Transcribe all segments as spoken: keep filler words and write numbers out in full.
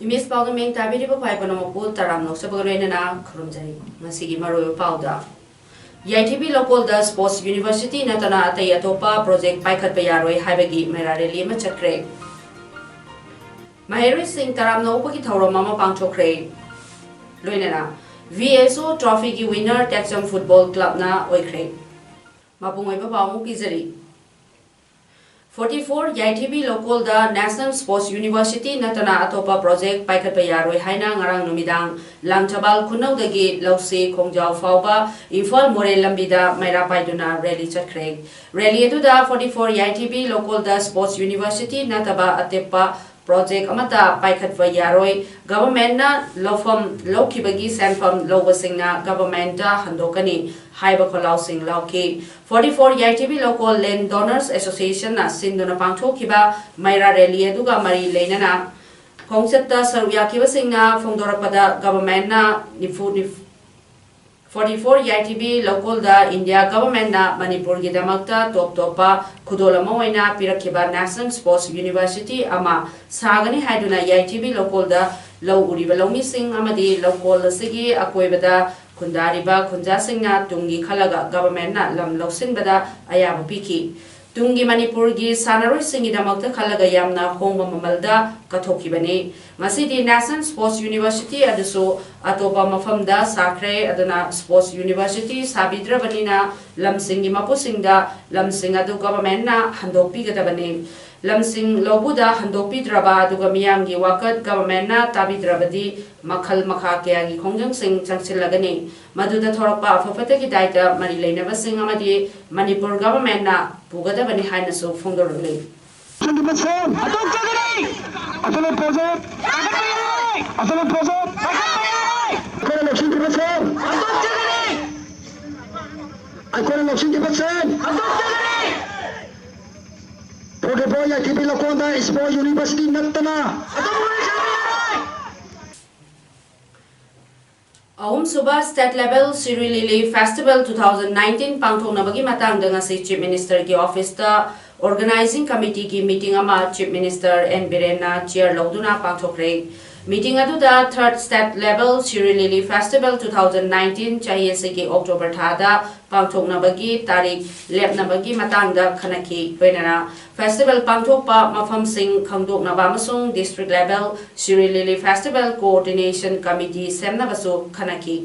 Image ꯄꯥꯎꯗꯝ ꯃꯤꯡ ꯇꯥꯕꯤꯔꯤꯕ ꯈ꯭ꯋꯥꯏ ꯄꯨꯝꯅꯃꯛꯄꯨ ꯇꯔꯥꯝꯅ ꯑꯣꯛꯆꯕꯒ ꯂꯣꯏꯅꯅ ꯈꯨꯔꯨꯝꯖꯔꯤ꯫ ꯉꯁꯤꯒꯤ ꯃꯔꯨꯑꯣꯏꯕ ꯄꯥꯎꯗ, ꯌꯥꯏꯊꯤꯕꯤ ꯂꯧꯀꯣꯜꯗ sports university ꯅꯠꯇꯅ ꯑꯇꯩ ꯑꯇꯣꯞꯄ project ꯄꯥꯏꯈꯠꯄ ꯌꯥꯔꯣꯏ ꯍꯥꯏꯕꯒꯤ ꯃꯩꯔꯥ rally ꯑꯃ ꯆꯠꯈ꯭ꯔꯦ꯫ ꯃꯍꯩꯔꯣꯏꯁꯤꯡ ꯇꯔꯥꯝꯅ ꯑꯣꯛꯄꯒꯤ ꯊꯧꯔꯝ ꯑꯃ ꯄꯥꯡꯊꯣꯛꯈ꯭ꯔꯦ꯫ ꯂꯣꯏꯅꯅ V S O trophy ꯒꯤ winner ꯇꯦꯛꯆꯝ football club ꯅ ꯑꯣꯏꯈ꯭ꯔꯦ꯫ ꯃꯄꯨꯡ ꯑꯣꯏꯕ ꯄꯥꯎ ꯑꯃꯨꯛ ꯄꯤꯖꯔꯤ꯫ Forty four ꯌꯥꯏꯊꯤꯕꯤ ꯂꯧꯀꯣꯜꯗ National Sports University ꯅꯠꯇꯅ ꯑꯇꯣꯞꯄ project ꯄꯥꯏꯈꯠꯄ ꯌꯥꯔꯣꯏ ꯍꯥꯏꯅ ꯉꯔꯥꯡ ꯅꯨꯃꯤꯗꯥꯡ ꯂꯥꯡꯊꯕꯥꯜ ꯈꯨꯅꯧꯗꯒꯤ ꯂꯧꯁꯤ ꯈꯣꯡꯖꯥꯎ ꯐꯥꯎꯕ ꯏꯝꯐꯥꯜ ꯃꯣꯔꯦ ꯂꯝꯕꯤꯗ ꯃꯩꯔꯥ ꯄꯥꯏꯗꯨꯅ rally ꯆꯠꯈ꯭ꯔꯦ꯫ Rally ꯑꯗꯨꯗ forty four ꯌꯥꯏꯊꯤꯕꯤ ꯂꯧꯀꯣꯜꯗ sports university ꯅꯠꯇꯕ ꯑꯇꯣꯞꯄ project ꯑꯃꯠꯇ ꯄꯥꯏꯈꯠꯄ ꯌꯥꯔꯣꯏ, government ꯅ ꯂꯧꯐꯝ ꯂꯧꯈꯤꯕꯒꯤ ꯁꯦꯟꯐꯝ ꯂꯧꯕꯁꯤꯡꯅ government ꯇ ꯍꯟꯗꯣꯛꯀꯅꯤ ꯍꯥꯏꯕ ꯈꯣꯜꯂꯥꯎꯁꯤꯡ ꯂꯥꯎꯈꯤ꯫ Forty four ꯌꯥꯏꯊꯤꯕꯤ ꯂꯧꯀꯣꯜ Land Donors Association ꯅ ꯁꯤꯟꯗꯨꯅ ꯄꯥꯡꯊꯣꯛꯈꯤꯕ ꯃꯩꯔꯥ rally ꯑꯗꯨꯒ ꯃꯔꯤ ꯂꯩꯅꯅ ꯈꯣꯡꯆꯠꯇ ꯁꯔꯨꯛ ꯌꯥꯈꯤꯕꯁꯤꯡꯅ ꯐꯣꯡꯗꯣꯔꯛꯄꯗ, government ꯅ ꯅꯤꯐꯨ, forty four ꯌꯥꯏꯊꯤꯕꯤ ꯂꯧꯀꯣꯜꯗ India government ꯅ ꯃꯅꯤꯄꯨꯔꯒꯤꯗꯃꯛꯇ ꯇꯣꯞ ꯇꯣꯞꯄ ꯈꯨꯗꯣꯜ ꯑꯃ ꯑꯣꯏꯅ ꯄꯤꯔꯛꯈꯤꯕ National Sports University ꯑꯃ ꯁꯥꯒꯅꯤ ꯍꯥꯏꯗꯨꯅ ꯌꯥꯏꯊꯤꯕꯤ ꯂꯧꯀꯣꯜꯗ ꯂꯧ ꯎꯔꯤꯕ ꯂꯧꯃꯤꯁꯤꯡ ꯑꯃꯗꯤ ꯂꯧꯀꯣꯜ ꯑꯁꯤꯒꯤ ꯑꯀꯣꯏꯕꯗ ꯈꯨꯟꯗꯥꯔꯤꯕ ꯈꯨꯟꯖꯥꯁꯤꯡꯅ ꯇꯨꯡꯒꯤ ꯈꯜꯂꯒ government ꯅ ꯂꯝ ꯂꯧꯁꯤꯟꯕꯗ ꯑꯌꯥꯕ ꯄꯤꯈꯤ꯫ ꯇꯨꯡꯒꯤ ꯃꯅꯤꯄꯨꯔꯒꯤ ꯁꯥꯟꯅꯔꯣꯏꯁꯤꯡꯒꯤꯗꯃꯛꯇ ꯈꯜꯂꯒ ꯌꯥꯝꯅ ꯍꯣꯡꯕ ꯃꯃꯜꯗ ꯀꯠꯊꯣꯛꯈꯤꯕꯅꯤ꯫ ꯉꯁꯤꯗꯤ National Sports University ꯑꯗꯨꯁꯨ ꯑꯇꯣꯞꯄ ꯃꯐꯝꯗ ꯁꯥꯈ꯭ꯔꯦ꯫ ꯑꯗꯨꯅ sports university ꯁꯥꯕꯤꯗ꯭ꯔꯕꯅꯤꯅ ꯂꯝꯁꯤꯡꯒꯤ ꯃꯄꯨꯁꯤꯡꯗ ꯂꯝꯁꯤꯡ ꯑꯗꯨ government ꯅ ꯍꯟꯗꯣꯛꯄꯤꯒꯗꯕꯅꯤ꯫ ꯂꯝꯁꯤꯡ ꯂꯧꯕꯨꯗ ꯍꯟꯗꯣꯛꯄꯤꯗ꯭ꯔꯕ ꯑꯗꯨꯒ ꯃꯤꯌꯥꯝꯒꯤ ꯋꯥꯀꯠ government ꯅ ꯇꯥꯕꯤꯗ꯭ꯔꯕꯗꯤ ꯃꯈꯜ ꯃꯈꯥ ꯀꯌꯥꯒꯤ ꯈꯣꯡꯖꯪꯁꯤꯡ ꯆꯪꯁꯤꯜꯂꯒꯅꯤ꯫ ꯃꯗꯨꯗ ꯊꯣꯔꯛꯄ ꯑꯐ ꯐꯠꯇꯒꯤ ꯗꯥꯏꯇ ꯃꯔꯤ ꯂꯩꯅꯕꯁꯤꯡ ꯑꯃꯗꯤ ꯃꯅꯤꯄꯨꯔ government ꯅ ꯄꯨꯒꯗꯕꯅꯤ ꯍꯥꯏꯅꯁꯨ ꯐꯣꯡꯗꯣꯔꯛꯂꯤ꯫ ꯍꯟꯗꯣꯛꯆꯒꯅꯤ꯫ ꯑꯗꯨꯅ project ꯑꯇꯣꯞꯄ ꯄ꯭ꯔꯣꯖꯦꯛ ꯑꯩꯈꯣꯏꯅ ꯂꯧꯁꯤꯟꯈꯤꯕꯁꯤꯡ ꯑꯩꯈꯣꯏꯅ ꯂꯧꯁꯤꯟꯈꯤꯕꯁꯤꯡ ꯐꯣꯔꯇꯤ ꯐꯣꯔ ꯌꯥꯏꯊꯤꯕꯤ ꯂꯧꯀꯣꯟꯗ ꯏꯁꯄꯣꯔꯠ ꯌꯨꯅꯤꯚꯔꯁꯤꯇꯤ ꯅꯠꯇꯅ ꯑꯍꯨꯝꯁꯨꯕ State Level Sirui Lily Festival two thousand nineteen ꯄꯥꯡꯊꯣꯛꯅꯕꯒꯤ ꯃꯇꯥꯡꯗ ꯉꯁꯤ Chief Minister ꯒꯤ office ꯇ Organizing Committee ꯒꯤ meeting ꯑꯃ Chief Minister N ꯕꯤꯔꯦꯟꯅ chair ꯂꯧꯗꯨꯅ ꯄꯥꯡꯊꯣꯛꯈ꯭ꯔꯦ꯫ Meeting ꯑꯗꯨꯗ Third State Level Sirui Lily Festival two thousand nineteen ꯆꯍꯤ ꯑꯁꯤꯒꯤ October ꯊꯥꯗ ꯄꯥꯡꯊꯣꯛꯅꯕꯒꯤ ꯇꯥꯔꯤꯛ ꯂꯦꯞꯅꯕꯒꯤ ꯃꯇꯥꯡꯗ ꯈꯟꯅꯈꯤ꯫ ꯂꯣꯏꯅꯅ festival ꯄꯥꯡꯊꯣꯛꯄ ꯃꯐꯝꯁꯤꯡ ꯈꯪꯗꯣꯛꯅꯕ ꯑꯃꯁꯨꯡ district level Sirui Lily Festival Coordination Committee ꯁꯦꯝꯅꯕꯁꯨ ꯈꯟꯅꯈꯤ꯫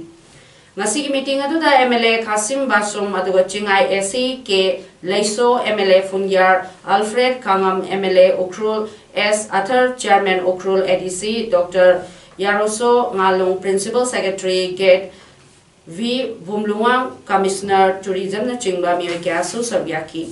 ꯉꯁꯤꯒꯤ meeting ꯑꯗꯨꯗ M L A Khashim Vashum, ꯑꯗꯨꯒ ꯆꯤꯡꯉꯥꯏ A C K Leisho, M L A Phungyar Alfred Kanngam, M L A Ukhrul S Arthur, Chairman Ukhrul A D C Doctor Yaroso Ngalung, Principal Secretary Gate V Vumlunmang, Commissioner Tourism ꯅꯆꯤꯡꯕ ꯃꯤꯑꯣꯏ ꯀꯌꯥꯁꯨ ꯁꯔꯨꯛ ꯌꯥꯈꯤ꯫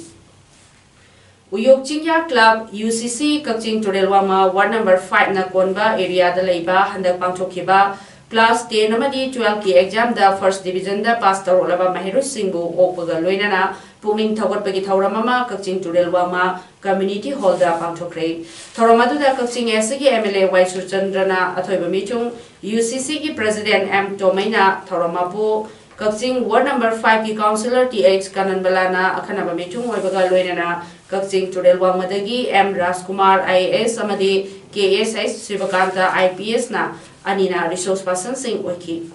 ꯎꯌꯣꯛ ꯆꯤꯡꯌꯥ Club, U C C, ꯀꯛꯆꯤꯡ ꯇꯨꯔꯦꯜ ꯋꯥꯡꯃ Ward number five ꯅ ꯀꯣꯟꯕ area ꯗ ꯂꯩꯕ ꯍꯟꯗꯛ ꯄꯥꯡꯊꯣꯛꯈꯤꯕ class ten ꯑꯃꯗꯤ twelve ꯀꯤ exam ꯗ first division ꯗ pass ꯇꯧꯔꯛꯂꯕ ꯃꯍꯩꯔꯣꯏꯁꯤꯡꯕꯨ ꯑꯣꯛꯄꯒ ꯂꯣꯏꯅꯅ ꯄꯨꯛꯅꯤꯡ ꯊꯧꯒꯠꯄꯒꯤ ꯊꯧꯔꯝ ꯑꯃ ꯀꯛꯆꯤꯡ ꯇꯨꯔꯦꯜ ꯋꯥꯡꯃ Community Hall ꯗ ꯄꯥꯡꯊꯣꯛꯈ꯭ꯔꯦ꯫ ꯊꯧꯔꯝ ꯑꯗꯨꯗ ꯀꯛꯆꯤꯡ A C ꯒꯤ M L A ꯋꯥꯏ ꯁꯨꯔꯆꯟꯗ꯭ꯔꯅ ꯑꯊꯣꯏꯕ ꯃꯤꯆꯨꯡ, U C C ꯒꯤ President M ꯇꯣꯃꯩꯅ ꯊꯧꯔꯝ ꯃꯄꯨ, ꯀꯛꯆꯤꯡ Ward number five ꯀꯤ Councillor T H ꯀꯥꯅꯟꯕꯂꯥꯅ ꯑꯈꯟꯅꯕ ꯃꯤꯆꯨꯡ ꯑꯣꯏꯕꯒ ꯂꯣꯏꯅꯅ ꯀꯛꯆꯤꯡ ꯇꯨꯔꯦꯜ ꯋꯥꯡꯃꯗꯒꯤ M Rajkumar I A S ꯑꯃꯗꯤ K S H ꯁꯤꯕꯀꯥꯟꯇ I P S ꯅ ꯑꯅꯤꯅ resource person ꯁꯤꯡ ꯑꯣꯏꯈꯤ꯫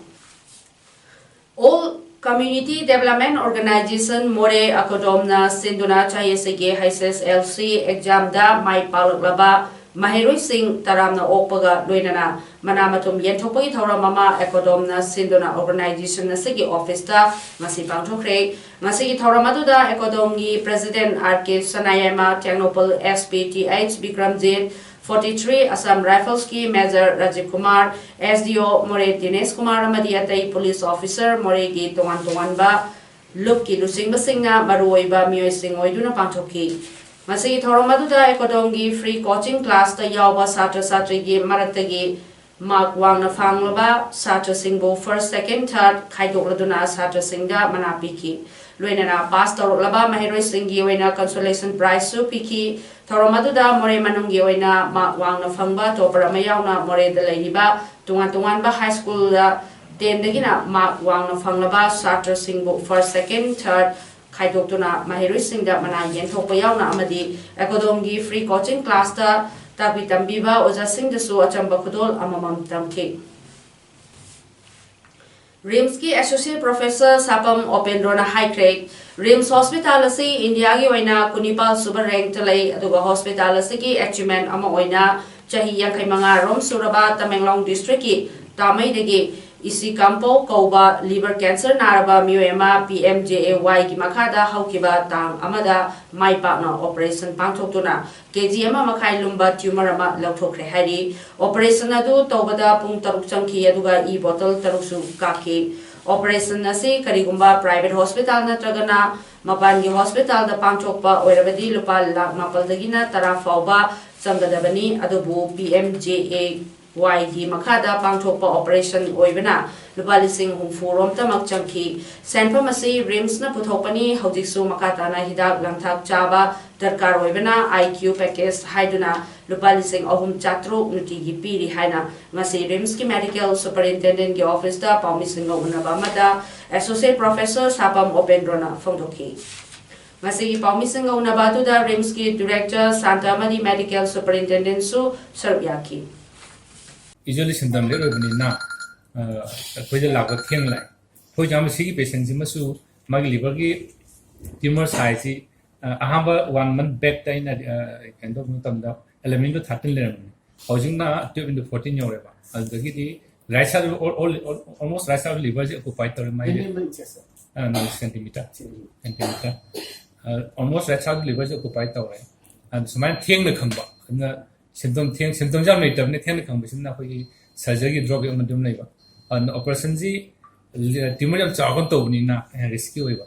All Community Development Organisation ꯃꯣꯔꯦ ꯑꯦꯀꯣꯗꯣꯝꯅ ꯁꯤꯟꯗꯨꯅ ꯆꯍꯤ ꯑꯁꯤꯒꯤ H S L C exam ꯗ ꯃꯥꯏ ꯄꯥꯛꯂꯛꯂꯕ ꯃꯍꯩꯔꯣꯏꯁꯤꯡ ꯇꯔꯥꯝꯅ ꯑꯣꯛꯄꯒ ꯂꯣꯏꯅꯅ ꯃꯅꯥ ꯃꯊꯨꯝ ꯌꯦꯟꯊꯣꯛꯄꯒꯤ ꯊꯧꯔꯝ ꯑꯃ ꯑꯦꯀꯣꯗꯣꯝꯅ ꯁꯤꯟꯗꯨꯅ organization ꯑꯁꯤꯒꯤ office ꯇ ꯉꯁꯤ ꯄꯥꯡꯊꯣꯛꯈ꯭ꯔꯦ꯫ ꯉꯁꯤꯒꯤ ꯊꯧꯔꯝ ꯑꯗꯨꯗ ꯑꯦꯀꯣꯗꯣꯝꯒꯤ President R K ꯁꯅꯥꯌꯥꯏꯃ, Tengnoupal S P T H Bikramjit, forty three Assam Rifles ꯀꯤ Major Rajiv Kumar, S D O ꯃꯣꯔꯦ ꯗꯤꯅꯦꯁ ꯀꯨꯃꯥꯔ ꯑꯃꯗꯤ ꯑꯇꯩ police officer ꯃꯣꯔꯦꯒꯤ ꯇꯣꯉꯥꯟ ꯇꯣꯉꯥꯟꯕ ꯂꯨꯞꯀꯤ ꯂꯨꯆꯤꯡꯕꯁꯤꯡꯅ ꯃꯔꯨꯑꯣꯏꯕ ꯃꯤꯑꯣꯏꯁꯤꯡ ꯑꯣꯏꯗꯨꯅ ꯄꯥꯡꯊꯣꯛꯈꯤ꯫ ꯃꯁꯤꯒꯤ ꯊꯧꯔꯝ ꯑꯗꯨꯗ ꯑꯦꯀꯣꯗꯣꯝꯒꯤ free coaching class ꯇ ꯌꯥꯎꯕ ꯁꯥꯇ꯭ꯔ ꯁꯥꯇ꯭ꯔꯤꯒꯤ ꯃꯔꯛꯇꯒꯤ ꯃꯥꯔꯛ ꯋꯥꯡꯅ ꯐꯪꯂꯕ ꯁꯥꯇ꯭ꯔꯁꯤꯡꯕꯨ ꯐꯥꯔꯁ, ꯁꯦꯀꯦꯟ, ꯊꯥꯔꯠ ꯈꯥꯏꯗꯣꯛꯂꯗꯨꯅ ꯁꯥꯇ꯭ꯔꯁꯤꯡꯗ ꯃꯅꯥ ꯄꯤꯈꯤ꯫ ꯂꯣꯏꯅꯅ ꯄꯥꯁ ꯇꯧꯔꯛꯂꯕ ꯃꯍꯩꯔꯣꯏꯁꯤꯡꯒꯤ ꯑꯣꯏꯅ ꯀꯟꯁꯣꯂꯦꯁꯟ ꯄ꯭ꯔꯥꯏꯖꯁꯨ ꯄꯤꯈꯤ꯫ ꯊꯧꯔꯝ ꯑꯗꯨꯗ ꯃꯣꯔꯦ ꯃꯅꯨꯡꯒꯤ ꯑꯣꯏꯅ ꯃꯥꯔꯛ ꯋꯥꯡꯅ ꯐꯪꯕ ꯇꯣꯄꯔ ꯑꯃ ꯌꯥꯎꯅ ꯃꯣꯔꯦꯗ ꯂꯩꯔꯤꯕ ꯇꯣꯉꯥꯟ ꯇꯣꯉꯥꯟꯕ ꯍꯥꯏ ꯁ꯭ꯀꯨꯜꯗ ꯇꯦꯟꯗꯒꯤꯅ ꯃꯥꯔꯛ ꯋꯥꯡꯅ ꯐꯪꯂꯕ ꯁꯥꯇ꯭ꯔꯁꯤꯡꯕꯨ ꯐꯥꯔꯁ, ꯁꯦꯀꯦꯟ, ꯊꯥꯔꯠ ꯈꯥꯏꯗꯣꯛꯇꯨꯅ ꯃꯍꯩꯔꯣꯏꯁꯤꯡꯗ ꯃꯅꯥ ꯌꯦꯟꯊꯣꯛꯄ ꯌꯥꯎꯅ ꯑꯃꯗꯤ ꯑꯦꯀꯥꯗꯣꯝꯒꯤ ꯐ꯭ꯔꯤ ꯀꯣꯆꯤꯡ ꯀ꯭ꯂꯥꯁꯇ ꯇꯥꯛꯄꯤ ꯇꯝꯕꯤꯕ ꯑꯣꯖꯥꯁꯤꯡꯗꯁꯨ ꯑꯆꯝꯕ ꯈꯨꯗꯣꯜ ꯑꯃꯃꯝ ꯇꯝꯈꯤ꯫ ꯔꯤꯝꯁꯀꯤ ꯑꯦꯁꯣꯁꯤꯌꯦꯠ ꯄ꯭ꯔꯣꯐꯦꯁꯔ ꯁꯥꯄꯝ ꯑꯣꯄꯦꯟꯗ꯭ꯔꯣꯅ ꯍꯥꯏꯈ꯭ꯔꯦ, ꯔꯤꯝꯁ ꯍꯣꯁꯄꯤꯇꯥꯜ ꯑꯁꯤ ꯏꯟꯗꯤꯌꯥꯒꯤ ꯑꯣꯏꯅ ꯀꯨꯟꯅꯤꯄꯥꯜ ꯁꯨꯕ ꯔꯦꯡꯛꯇ ꯂꯩ, ꯑꯗꯨꯒ ꯍꯣꯁꯄꯤꯇꯥꯜ ꯑꯁꯤꯒꯤ ꯑꯦꯆꯤꯞꯃꯦꯟ ꯑꯃ ꯑꯣꯏꯅ ꯆꯍꯤ ꯌꯥꯡꯈꯩ ꯃꯉꯥ ꯔꯣꯝ ꯁꯨꯔꯕ ꯇꯃꯦꯡꯂꯣꯡ ꯗꯤꯁꯇ꯭ꯔꯤꯛꯀꯤ ꯇꯥꯃꯩꯗꯒꯤ ꯏꯁꯤ ꯀꯥꯝꯄꯣ ꯀꯧꯕ ꯂꯤꯚꯔ ꯀꯦꯟꯁꯔ ꯅꯥꯔꯕ ꯃꯤꯑꯣꯏ ꯑꯃ ꯄꯤ ꯑꯦꯝ ꯖꯦ ꯑꯦ ꯋꯥꯏꯒꯤ ꯃꯈꯥꯗ ꯍꯧꯈꯤꯕ ꯇꯥꯡ ꯑꯃꯗ ꯃꯥꯏ ꯄꯥꯛꯅ ꯑꯣꯄꯔꯦꯁꯟ ꯄꯥꯡꯊꯣꯛꯇꯨꯅ ꯀꯦ ꯖꯤ ꯑꯃ ꯃꯈꯥꯏ ꯂꯨꯝꯕ ꯇ꯭ꯌꯨꯃꯔ ꯑꯃ ꯂꯧꯊꯣꯛꯈ꯭ꯔꯦ ꯍꯥꯏꯔꯤ꯫ ꯑꯣꯄꯔꯦꯁꯟ ꯑꯗꯨ ꯇꯧꯕꯗ ꯄꯨꯡ ꯇꯔꯨꯛ ꯆꯪꯈꯤ, ꯑꯗꯨꯒ ꯏ ꯕꯣꯇꯜ ꯇꯔꯨꯛꯁꯨ ꯀꯥꯞꯈꯤ꯫ ꯑꯣꯄꯔꯦꯁꯟ ꯑꯁꯤ ꯀꯔꯤꯒꯨꯝꯕ ꯄ꯭ꯔꯥꯏꯚꯦꯠ ꯍꯣꯁꯄꯤꯇꯥꯜ ꯅꯠꯇ꯭ꯔꯒꯅ ꯃꯄꯥꯟꯒꯤ ꯍꯣꯁꯄꯤꯇꯥꯜꯗ ꯄꯥꯡꯊꯣꯛꯄ ꯑꯣꯏꯔꯕꯗꯤ ꯂꯨꯄꯥ ꯂꯥꯈ ꯃꯥꯄꯜꯗꯒꯤꯅ ꯇꯔꯥ ꯐꯥꯎꯕ ꯆꯪꯒꯗꯕꯅꯤ, ꯑꯗꯨꯕꯨ ꯄꯤ ꯑꯦꯝ ꯖꯦ ꯑꯦ ꯋꯥꯏꯒꯤ ꯃꯈꯥꯗ ꯄꯥꯡꯊꯣꯛꯄ ꯑꯣꯄꯔꯦꯁꯟ ꯑꯣꯏꯕꯅ ꯂꯨꯄꯥ ꯂꯤꯁꯤꯡ ꯍꯨꯝꯐꯨ ꯔꯣꯝꯇꯃꯛ ꯆꯪꯈꯤ꯫ ꯁꯦꯟꯐꯝ ꯑꯁꯤ ꯔꯤꯝꯁꯅ ꯄꯨꯊꯣꯛꯄꯅꯤ꯫ ꯍꯧꯖꯤꯛꯁꯨ ꯃꯈꯥ ꯇꯥꯅ ꯍꯤꯗꯥꯛ ꯂꯥꯡꯊꯛ ꯆꯥꯕ ꯗꯔꯀꯥꯔ ꯑꯣꯏꯕꯅ ꯑꯥꯏ ꯀ꯭ꯌꯨ ꯄꯦꯀꯦꯖ ꯍꯥꯏꯗꯨꯅ ꯂꯨꯄꯥ ꯂꯤꯁꯤꯡ ꯑꯍꯨꯝ ꯆꯥꯇ꯭ꯔꯨꯛ ꯅꯨꯡꯇꯤꯒꯤ ꯄꯤꯔꯤ ꯍꯥꯏꯅ ꯉꯁꯤ ꯔꯤꯝꯁꯀꯤ ꯃꯦꯗꯤꯀꯦꯜ ꯁꯨꯄꯔꯤꯟꯇꯦꯟꯗꯦꯟꯒꯤ ꯑꯣꯐꯤꯁꯇ ꯄꯥꯎꯃꯤꯁꯤꯡꯒ ꯎꯅꯕ ꯑꯃꯗ ꯑꯦꯁꯣꯁꯤꯌꯦꯠ ꯄ꯭ꯔꯣꯐꯦꯁꯔ ꯁꯥꯄꯝ ꯑꯣꯄꯦꯟꯗ꯭ꯔꯣꯅ ꯐꯣꯡꯗꯣꯛꯈꯤ꯫ ꯉꯁꯤꯒꯤ ꯄꯥꯎꯃꯤꯁꯤꯡꯒ ꯎꯅꯕ ꯑꯗꯨꯗ ꯔꯤꯝꯁꯀꯤ ꯗꯤꯔꯦꯛꯇꯔ ꯁꯥꯟꯇ ꯑꯃꯗꯤ ꯃꯦꯗꯤꯀꯦꯜ ꯁꯨꯄꯔꯤꯟꯇꯦꯟꯗꯦꯟꯁꯨ ꯁꯔꯨꯛ ꯌꯥꯈꯤ꯫ Usually symptom late ꯑꯣꯏꯕꯅꯤꯅ, ꯑ, ꯑꯩꯈꯣꯏꯗ ꯂꯥꯛꯄ ꯊꯦꯡꯅ ꯂꯥꯛꯑꯦ꯫ For example, ꯁꯤꯒꯤ ꯄꯦꯁꯦꯟꯁꯤꯃꯁꯨ ꯃꯥꯒꯤ ꯂꯤꯚꯔꯒꯤ ꯇ꯭ꯌꯨꯃꯔ ꯁꯥꯏꯖꯁꯤ, ꯑ, ꯑꯍꯥꯟꯕ ꯋꯥꯟ ꯃꯟꯊ ꯕꯦꯛꯇ ꯑꯩꯅ, ꯑ, ꯀꯩꯅꯣ ꯇꯧꯕ ꯃꯇꯝꯗ eleven to thirteen ꯂꯩꯔꯝꯕꯅꯤ꯫ ꯍꯧꯖꯤꯛꯅ twelve into fourteen ꯌꯧꯔꯦꯕ꯫ ꯑꯗꯨꯗꯒꯤꯗꯤ right side of, all, all, all, almost right side of liver say occupy ꯇꯧꯔꯦ ꯃꯥꯒꯤ꯫ M M inches? ꯑ, no, centimeter. Centimeter. Centimeter. ꯑ, almost right side of liver say occupy ꯇꯧꯔꯦ꯫ ꯑꯗꯨ ꯁꯨꯃꯥꯏꯅ ꯊꯦꯡꯅ ꯈꯪꯕ꯫ ꯑꯗꯨꯅ symptom ꯊꯦꯡ-, symptom ꯁꯦ ꯌꯥꯝ ꯂꯩꯇꯕꯅꯤ, ꯊꯦꯡꯅ ꯈꯪꯕꯁꯤꯅ ꯑꯩꯈꯣꯏꯒꯤ surgery ꯗ꯭ꯔꯣꯕꯦꯛ ꯑꯃ ꯑꯗꯨꯝ ꯂꯩꯕ꯫ ꯑꯗꯨꯅ operation ꯁꯤ ꯇ꯭ꯌꯨꯃꯔ ꯌꯥꯝ ꯆꯥꯎꯔꯒ ꯇꯧꯕꯅꯤꯅ ꯌꯥꯝ ꯔꯤꯁꯀꯤ ꯑꯣꯏꯕ꯫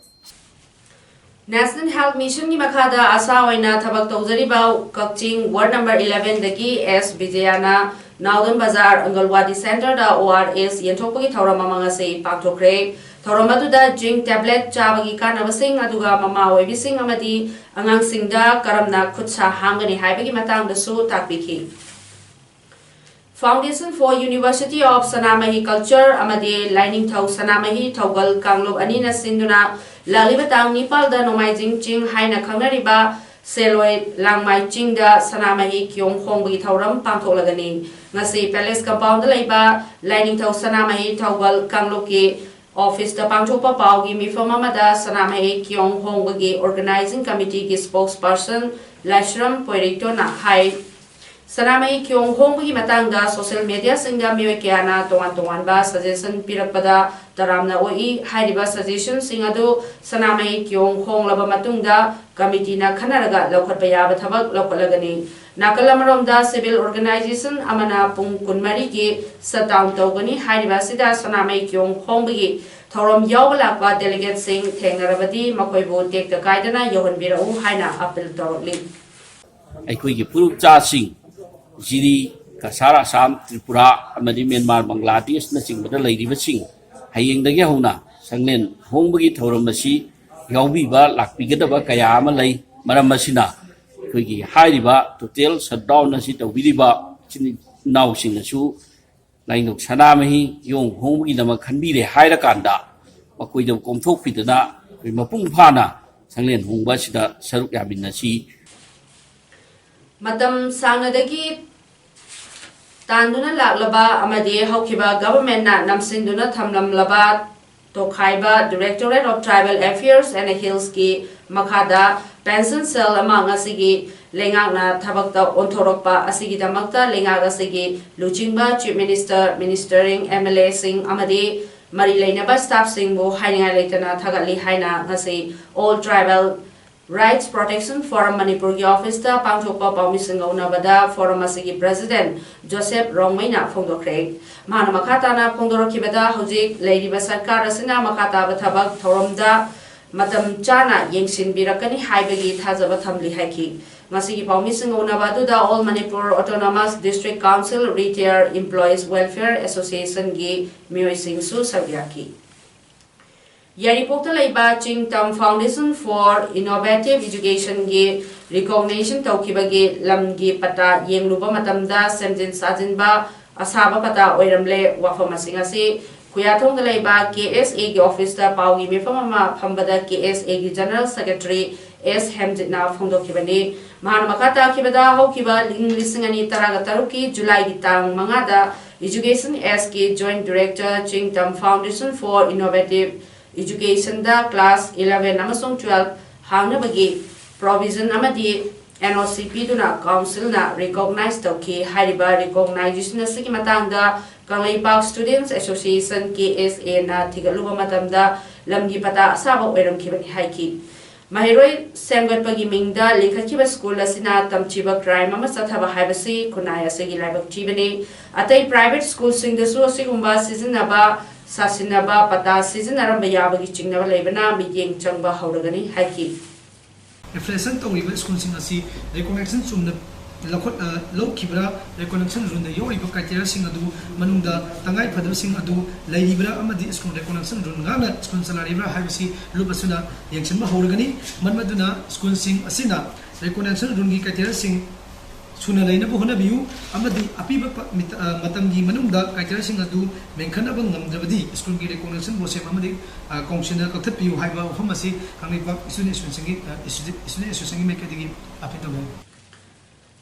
National Health Mission ꯒꯤ ꯃꯈꯥꯗ ꯑꯁꯥ ꯑꯣꯏꯅ ꯊꯕꯛ ꯇꯧꯖꯔꯤꯕ ꯀꯛꯆꯤꯡ ꯋꯥꯔꯗ ꯅꯝꯕꯔ eleven ꯗꯒꯤ ꯑꯦꯁ ꯕꯤꯖꯌꯥꯅ ꯅꯥꯎꯗꯝ ꯕꯖꯥꯔ ꯑꯪꯒꯜꯋꯥꯗꯤ ꯁꯦꯟꯇꯔꯗ ꯑꯣ ꯑꯥꯔ ꯑꯦꯁ ꯌꯦꯟꯊꯣꯛꯄꯒꯤ ꯊꯧꯔꯝ ꯑꯃ ꯉꯁꯤ ꯄꯥꯡꯊꯣꯛꯈ꯭ꯔꯦ꯫ ꯊꯧꯔꯝ ꯑꯗꯨꯗ ꯖꯤꯡ ꯇꯦꯕ꯭ꯂꯦꯠ ꯆꯥꯕꯒꯤ ꯀꯥꯟꯅꯕꯁꯤꯡ, ꯑꯗꯨꯒ ꯃꯃꯥ ꯑꯣꯏꯕꯤꯁꯤꯡ ꯑꯃꯗꯤ ꯑꯉꯥꯡꯁꯤꯡꯗ ꯀꯔꯝꯅ ꯈꯨꯠ ꯁꯥ ꯍꯥꯝꯒꯅꯤ ꯍꯥꯏꯕꯒꯤ ꯃꯇꯥꯡꯗꯁꯨ ꯇꯥꯛꯄꯤꯈꯤ꯫ Foundation for University of Sanamahi Culture ꯑꯃꯗꯤ ꯂꯥꯏꯅꯤꯡꯊꯧ ꯁꯅꯥꯃꯍꯤ ꯊꯧꯒꯜ ꯀꯥꯡꯂꯨꯞ ꯑꯅꯤꯅ ꯁꯤꯟꯗꯨꯅ ꯂꯥꯛꯂꯤꯕ ꯇꯥꯡ ꯅꯤꯄꯥꯜꯗ ꯅꯣꯡꯃꯥꯏꯖꯤꯡ ꯆꯤꯡ ꯍꯥꯏꯅ ꯈꯪꯅꯔꯤꯕ ꯁꯦꯂꯣꯏ ꯂꯥꯡꯃꯥꯏ ꯆꯤꯡꯗ ꯁꯅꯥꯃꯍꯤ ꯀꯤꯌꯣꯡ ꯍꯣꯡꯕꯒꯤ ꯊꯧꯔꯝ ꯄꯥꯡꯊꯣꯛꯂꯒꯅꯤ꯫ ꯉꯁꯤ ꯄꯦꯂꯦꯁ ꯀꯝꯄꯥꯎꯟꯗ ꯂꯩꯕ ꯂꯥꯏꯅꯤꯡꯊꯧ ꯁꯅꯥꯃꯍꯤ ꯊꯧꯒꯜ ꯀꯥꯡꯂꯨꯞꯀꯤ ꯑꯣꯐꯤꯁꯇ ꯄꯥꯡꯊꯣꯛꯄ ꯄꯥꯎꯒꯤ ꯃꯤꯐꯝ ꯑꯃꯗ ꯁꯅꯥꯃꯍꯤ ꯀꯤꯌꯣꯡ ꯍꯣꯡꯕꯒꯤ ꯑꯣꯔꯒꯅꯥꯏꯖꯤꯡ ꯀꯃꯤꯇꯤꯒꯤ ꯁ꯭ꯄꯣꯛꯁ ꯄꯔꯁꯟ ꯂꯥꯏꯁ꯭ꯔꯝ ꯄꯣꯏꯔꯩꯇꯣꯅ ꯍꯥꯏ, ꯁꯅꯥꯃꯍꯤ ꯀꯤꯌꯣꯡ ꯍꯣꯡꯕꯒꯤ ꯃꯇꯥꯡꯗ ꯁꯣꯁꯤꯌꯦꯜ ꯃꯦꯗꯤꯌꯥꯁꯤꯡꯗ ꯃꯤꯑꯣꯏ ꯀꯌꯥꯅ ꯇꯣꯉꯥꯟ ꯇꯣꯉꯥꯟꯕ ꯁꯖꯦꯁꯟ ꯄꯤꯔꯛꯄꯗ ꯇꯔꯥꯝꯅ ꯑꯣꯛꯏ꯫ ꯍꯥꯏꯔꯤꯕ ꯁꯖꯦꯁꯟꯁꯤꯡ ꯑꯗꯨ ꯁꯅꯥꯃꯍꯤ ꯀꯤꯌꯣꯡ ꯍꯣꯡꯂꯕ ꯃꯇꯨꯡꯗ ꯀꯃꯤꯇꯤꯅ ꯈꯟꯅꯔꯒ ꯂꯧꯈꯠꯄ ꯌꯥꯕ ꯊꯕꯛ ꯂꯧꯈꯠꯂꯒꯅꯤ꯫ ꯅꯥꯀꯜ ꯑꯃꯔꯣꯝꯗ ꯁꯤꯚꯤꯜ ꯑꯣꯔꯒꯅꯥꯏꯖꯦꯁꯟ ꯑꯃꯅ ꯄꯨꯡ ꯀꯨꯟꯃꯔꯤꯒꯤ ꯁꯠꯗꯥꯎꯟ ꯇꯧꯒꯅꯤ꯫ ꯍꯥꯏꯔꯤꯕ ꯑꯁꯤꯗ ꯁꯅꯥꯃꯍꯤ ꯀꯤꯌꯣꯡ ꯍꯣꯡꯕꯒꯤ ꯊꯧꯔꯝ ꯌꯥꯎꯕ ꯂꯥꯛꯄ ꯗꯦꯂꯤꯒꯦꯠꯁꯤꯡ ꯊꯦꯡꯅꯔꯕꯗꯤ ꯃꯈꯣꯏꯕꯨ ꯇꯦꯛꯇ ꯀꯥꯏꯗꯅ ꯌꯧꯍꯟꯕꯤꯔꯛꯎ ꯍꯥꯏꯅ ꯑꯄꯤꯜ ꯇꯧꯔꯛꯂꯤ꯫ ꯑꯩꯈꯣꯏꯒꯤ ꯐꯨꯔꯨꯞꯆꯥꯁꯤꯡ, ꯖꯤꯔꯤ, ꯀꯁꯥꯔ, ꯑꯁꯥꯝ, ꯇ꯭ꯔꯤꯄꯨꯔꯥ ꯑꯃꯗꯤ ꯃ꯭ꯌꯥꯟꯃꯥꯔ, ꯕꯪꯒ꯭ꯂꯥꯗꯦꯁꯅꯆꯤꯡꯕꯗ ꯂꯩꯔꯤꯕꯁꯤꯡ, ꯍꯌꯦꯡꯗꯒꯤ ꯍꯧꯅ ꯁꯪꯂꯦꯟ ꯍꯣꯡꯕꯒꯤ ꯊꯧꯔꯝ ꯑꯁꯤ ꯌꯥꯎꯕꯤꯕ ꯂꯥꯛꯄꯤꯒꯗꯕ ꯀꯌꯥ ꯑꯃ ꯂꯩ꯫ ꯃꯔꯝ ꯑꯁꯤꯅ ꯑꯩꯈꯣꯏꯒꯤ ꯍꯥꯏꯔꯤꯕ ꯇꯣꯇꯦꯜ ꯁꯠꯗꯥꯎꯟ ꯑꯁꯤ ꯇꯧꯕꯤꯔꯤꯕ ꯏꯆꯤꯟ ꯏꯅꯥꯎꯁꯤꯡꯅꯁꯨ ꯂꯥꯏꯅꯤꯡꯊꯧ ꯁꯅꯥꯃꯍꯤ ꯀꯤꯌꯣꯡ ꯍꯣꯡꯕꯒꯤꯗꯃꯛ ꯈꯟꯕꯤꯔꯦ ꯍꯥꯏꯔꯀꯥꯟꯗ ꯃꯈꯣꯏꯗ ꯀꯣꯝꯊꯣꯛꯄꯤꯗꯅ ꯑꯩꯈꯣꯏ ꯃꯄꯨꯡ ꯐꯥꯅ ꯁꯪꯂꯦꯟ ꯍꯣꯡꯕ ꯑꯁꯤꯗ ꯁꯔꯨꯛ ꯌꯥꯃꯤꯟꯅꯁꯤ꯫ ꯃꯇꯝ ꯁꯥꯡꯅꯗꯒꯤ ꯇꯥꯟꯗꯨꯅ ꯂꯥꯛꯂꯕ ꯑꯃꯗꯤ ꯍꯧꯈꯤꯕ ꯒꯚꯔꯟꯃꯦꯟꯠꯅ ꯅꯝꯁꯤꯟꯗꯨꯅ ꯊꯝꯂꯝꯂꯕ ꯇꯣꯈꯥꯏꯕ Directorate of Tribal Affairs and Hillsꯀꯤ ꯃꯈꯥꯗ ꯄꯦꯟꯁꯟ ꯁꯦꯜ ꯑꯃ ꯉꯁꯤꯒꯤ ꯂꯩꯉꯥꯛꯅ ꯊꯕꯛꯇ ꯑꯣꯟꯊꯣꯔꯛꯄ ꯑꯁꯤꯒꯤꯗꯃꯛꯇ ꯂꯩꯉꯥꯛ ꯑꯁꯤꯒꯤ ꯂꯨꯆꯤꯡꯕ Chief Minister, Ministering MLAꯁꯤꯡ ꯑꯃꯗꯤ ꯃꯔꯤ ꯂꯩꯅꯕ staffꯁꯤꯡꯕꯨ ꯍꯥꯏꯅꯤꯡꯉꯥꯏ ꯂꯩꯇꯅ ꯊꯥꯒꯠꯂꯤ ꯍꯥꯏꯅ ꯉꯁꯤ All Tribal Rights Protection Forum ꯃꯅꯤꯄꯨꯔꯒꯤ ꯑꯣꯐꯤꯁꯇ ꯄꯥꯡꯊꯣꯛꯄ ꯄꯥꯎꯃꯤꯁꯤꯡꯒ ꯎꯅꯕꯗ ꯐꯣꯔꯝ ꯑꯁꯤꯒꯤ ꯄ꯭ꯔꯦꯁꯤꯗꯦꯟꯠ ꯖꯣꯁꯦꯐ ꯔꯣꯡꯃꯩꯅ ꯐꯣꯡꯗꯣꯛꯈ꯭ꯔꯦ꯫ ꯃꯍꯥꯛꯅ ꯃꯈꯥ ꯇꯥꯅ ꯐꯣꯡꯗꯣꯔꯛꯈꯤꯕꯗ, ꯍꯧꯖꯤꯛ ꯂꯩꯔꯤꯕ ꯁꯔꯀꯥꯔ ꯑꯁꯤꯅ ꯃꯈꯥ ꯇꯥꯕ ꯊꯕꯛ ꯊꯧꯔꯝꯗ ꯃꯇꯝ ꯆꯥꯅ ꯌꯦꯡꯁꯤꯟꯕꯤꯔꯛꯀꯅꯤ ꯍꯥꯏꯕꯒꯤ ꯊꯥꯖꯕ ꯊꯝꯂꯤ ꯍꯥꯏꯈꯤ꯫ ꯉꯁꯤꯒꯤ ꯄꯥꯎꯃꯤꯁꯤꯡꯒ ꯎꯅꯕ ꯑꯗꯨꯗ All Manipur Autonomous District Council Retired Employees Welfare Associationꯒꯤ ꯃꯤꯑꯣꯏꯁꯤꯡꯁꯨ ꯁꯔꯨꯛ ꯌꯥꯈꯤ꯫ ꯌꯥꯏꯔꯤꯄꯣꯛꯇ ꯂꯩꯕ ꯆꯤꯡꯇꯝ Foundation for Innovative Educationꯒꯤ recognition ꯇꯧꯈꯤꯕꯒꯤ ꯂꯝꯒꯤ ꯄꯇꯥ ꯌꯦꯡꯂꯨꯕ ꯃꯇꯝꯗ ꯁꯦꯝꯖꯤꯟ ꯁꯥꯖꯤꯟꯕ ꯑꯁꯥꯕ ꯄꯇꯥ ꯑꯣꯏꯔꯝꯂꯦ꯫ ꯋꯥꯐꯝ ꯑꯁꯤꯡ ꯑꯁꯤ ꯈꯨꯌꯥꯊꯣꯡꯗ ꯂꯩꯕ KSAꯒꯤ officeꯇ ꯄꯥꯎꯒꯤ ꯃꯤꯐꯝ ꯑꯃ ꯐꯝꯕꯗ KSAꯒꯤ General Secretary S ꯍꯦꯝꯖꯤꯠꯅ ꯐꯣꯡꯗꯣꯛꯈꯤꯕꯅꯤ꯫ ꯃꯍꯥꯛꯅ ꯃꯈꯥ ꯇꯥꯈꯤꯕꯗ, ꯍꯧꯈꯤꯕ ꯏꯪ ꯂꯤꯁꯤꯡ ꯑꯅꯤ ꯇꯔꯥꯒ ꯇꯔꯨꯛꯀꯤ Julyꯒꯤ ꯇꯥꯡ ꯃꯉꯥꯗ Education Sꯀꯤ Joint Director ꯆꯤꯡꯇꯝ Foundation for Innovative Educationꯗ class eleven ꯑꯃꯁꯨꯡ twelve ꯍꯥꯡꯅꯕꯒꯤ provision ꯑꯃꯗꯤ NOC ꯄꯤꯗꯨꯅ councilꯅ recognize ꯇꯧꯈꯤ꯫ ꯍꯥꯏꯔꯤꯕ recognition ꯑꯁꯤꯒꯤ ꯃꯇꯥꯡꯗ ꯀꯪꯂꯩꯄꯥꯛ Students Association, KSAꯅ ꯊꯤꯒꯠꯂꯨꯕ ꯃꯇꯝꯗ ꯂꯝꯒꯤ ꯄꯇꯥ ꯑꯁꯥꯕ ꯑꯣꯏꯔꯝꯈꯤꯕꯅꯤ ꯍꯥꯏꯈꯤ꯫ ꯃꯍꯩꯔꯣꯏ ꯁꯦꯝꯒꯠꯄꯒꯤ ꯃꯤꯡꯗ ꯂꯤꯡꯈꯠꯈꯤꯕ school ꯑꯁꯤꯅ ꯇꯝꯊꯤꯕ crime ꯑꯃ ꯆꯠꯊꯕ ꯍꯥꯏꯕꯁꯤ ꯈꯨꯟꯅꯥꯏ ꯑꯁꯤꯒꯤ ꯂꯥꯏꯕꯛ ꯊꯤꯕꯅꯤ꯫ ꯑꯇꯩ private schoolꯁꯤꯡꯗꯁꯨ ꯑꯁꯤꯒꯨꯝꯕ ꯁꯤꯖꯤꯟꯅꯕ, ꯁꯥꯁꯤꯟꯅꯕ, ꯄꯇꯥ ꯁꯤꯖꯤꯟꯅꯔꯝꯕ ꯌꯥꯕꯒꯤ ꯆꯤꯡꯅꯕ ꯂꯩꯕꯅ ꯃꯤꯠꯌꯦꯡ ꯆꯪꯕ ꯍꯧꯔꯒꯅꯤ ꯍꯥꯏꯈꯤ꯫ Affiliation ꯇꯧꯔꯤꯕ schoolꯁꯤꯡ ꯑꯁꯤ recognition ꯆꯨꯝꯅ ꯂꯧꯈꯠ-, ꯑ, ꯂꯧꯈꯤꯕ꯭ꯔꯥ, recognition ruleꯗ ꯌꯥꯎꯔꯤꯕ criteriaꯁꯤꯡ ꯑꯗꯨ ꯃꯅꯨꯡꯗ ꯇꯉꯥꯏ ꯐꯗꯕꯁꯤꯡ ꯑꯗꯨ ꯂꯩꯔꯤꯕ꯭ꯔꯥ ꯑꯃꯗꯤ school recognition rule ꯉꯥꯛꯅ school ꯆꯂꯥꯏꯔꯤꯕ꯭ꯔꯥ ꯍꯥꯏꯕꯁꯤ ꯂꯨꯞ ꯑꯁꯤꯅ ꯌꯦꯡꯁꯤꯟꯕ ꯍꯧꯔꯒꯅꯤ꯫ ꯃꯔꯝ ꯑꯗꯨꯅ schoolꯁꯤꯡ ꯑꯁꯤꯅ recognition ruleꯒꯤ criteriaꯁꯤꯡ ꯁꯨꯅ ꯂꯩꯅꯕ ꯍꯣꯠꯅꯕꯤꯌꯨ ꯑꯃꯗꯤ ꯑꯄꯤꯕ ꯄ-, ꯃꯤꯇ-, ꯑ, ꯃꯇꯝꯒꯤ ꯃꯅꯨꯡꯗ criteriaꯁꯤꯡ ꯑꯗꯨ ꯃꯦꯟꯈꯠꯅꯕ ꯉꯝꯗ꯭ꯔꯕꯗꯤ schoolꯒꯤ recognition ꯕꯣꯁꯦꯝ ꯑꯃꯗꯤ, ꯑ, councilꯅ ꯀꯛꯊꯠꯄꯤꯌꯨ ꯍꯥꯏꯕ ꯋꯥꯐꯝ ꯑꯁꯤ ꯀꯪꯂꯩꯄꯥꯛ Student Associationꯒꯤ, ꯑ, Student Associationꯒꯤ ꯃꯥꯏꯀꯩꯗꯒꯤ appeal ꯇꯧꯖꯔꯤ꯫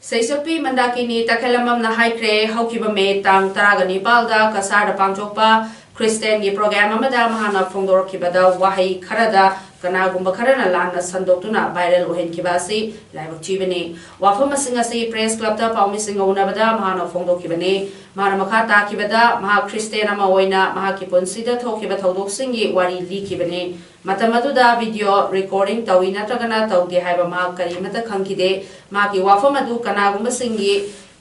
ꯁꯩꯁꯛꯄꯤ ꯃꯟꯗꯥꯀꯤꯅꯤ ꯇꯈꯦꯂꯝꯕꯝꯅ ꯍꯥꯏꯈ꯭ꯔꯦ, ꯍꯧꯈꯤꯕ May ꯇꯥꯡ ꯇꯔꯥꯒ ꯅꯤꯄꯥꯜꯗ ꯀꯁꯥꯔꯗ ꯄꯥꯡꯊꯣꯛꯄ Christianꯒꯤ program ꯑꯃꯗ ꯃꯍꯥꯛꯅ ꯐꯣꯡꯗꯣꯔꯛꯈꯤꯕꯗ ꯋꯥꯍꯩ ꯈꯔꯗ ꯀꯅꯥꯒꯨꯝꯕ ꯈꯔꯅ ꯂꯥꯟꯅ ꯁꯟꯗꯣꯛꯇꯨꯅ viral ꯑꯣꯏꯍꯟꯈꯤꯕ ꯑꯁꯤ ꯂꯥꯏꯕꯛ ꯊꯤꯕꯅꯤ꯫ ꯋꯥꯐꯝꯁꯤꯡ ꯑꯁꯤ Press Clubꯇ ꯄꯥꯎꯃꯤꯁꯤꯡꯒ ꯎꯅꯕꯗ ꯃꯍꯥꯛꯅ ꯐꯣꯡꯗꯣꯛꯈꯤꯕꯅꯤ꯫ ꯃꯍꯥꯛꯅ ꯃꯈꯥ ꯇꯥꯈꯤꯕꯗ, ꯃꯍꯥꯛ Christian ꯑꯃ ꯑꯣꯏꯅ ꯃꯍꯥꯛꯀꯤ ꯄꯨꯟꯁꯤꯗ ꯊꯣꯛꯈꯤꯕ ꯊꯧꯗꯣꯛꯁꯤꯡꯒꯤ ꯋꯥꯔꯤ ꯂꯤꯈꯤꯕꯅꯤ꯫ ꯃꯇꯝ ꯑꯗꯨꯗ video recording ꯇꯧꯏ ꯅꯠꯇ꯭ꯔꯒꯅ ꯇꯧꯗꯦ ꯍꯥꯏꯕ ꯃꯍꯥꯛ ꯀꯔꯤꯃꯠꯇ ꯈꯪꯈꯤꯗꯦ꯫ ꯃꯍꯥꯛꯀꯤ ꯋꯥꯐꯝ ꯑꯗꯨ ꯀꯅꯥꯒꯨꯝꯕꯁꯤꯡꯒꯤ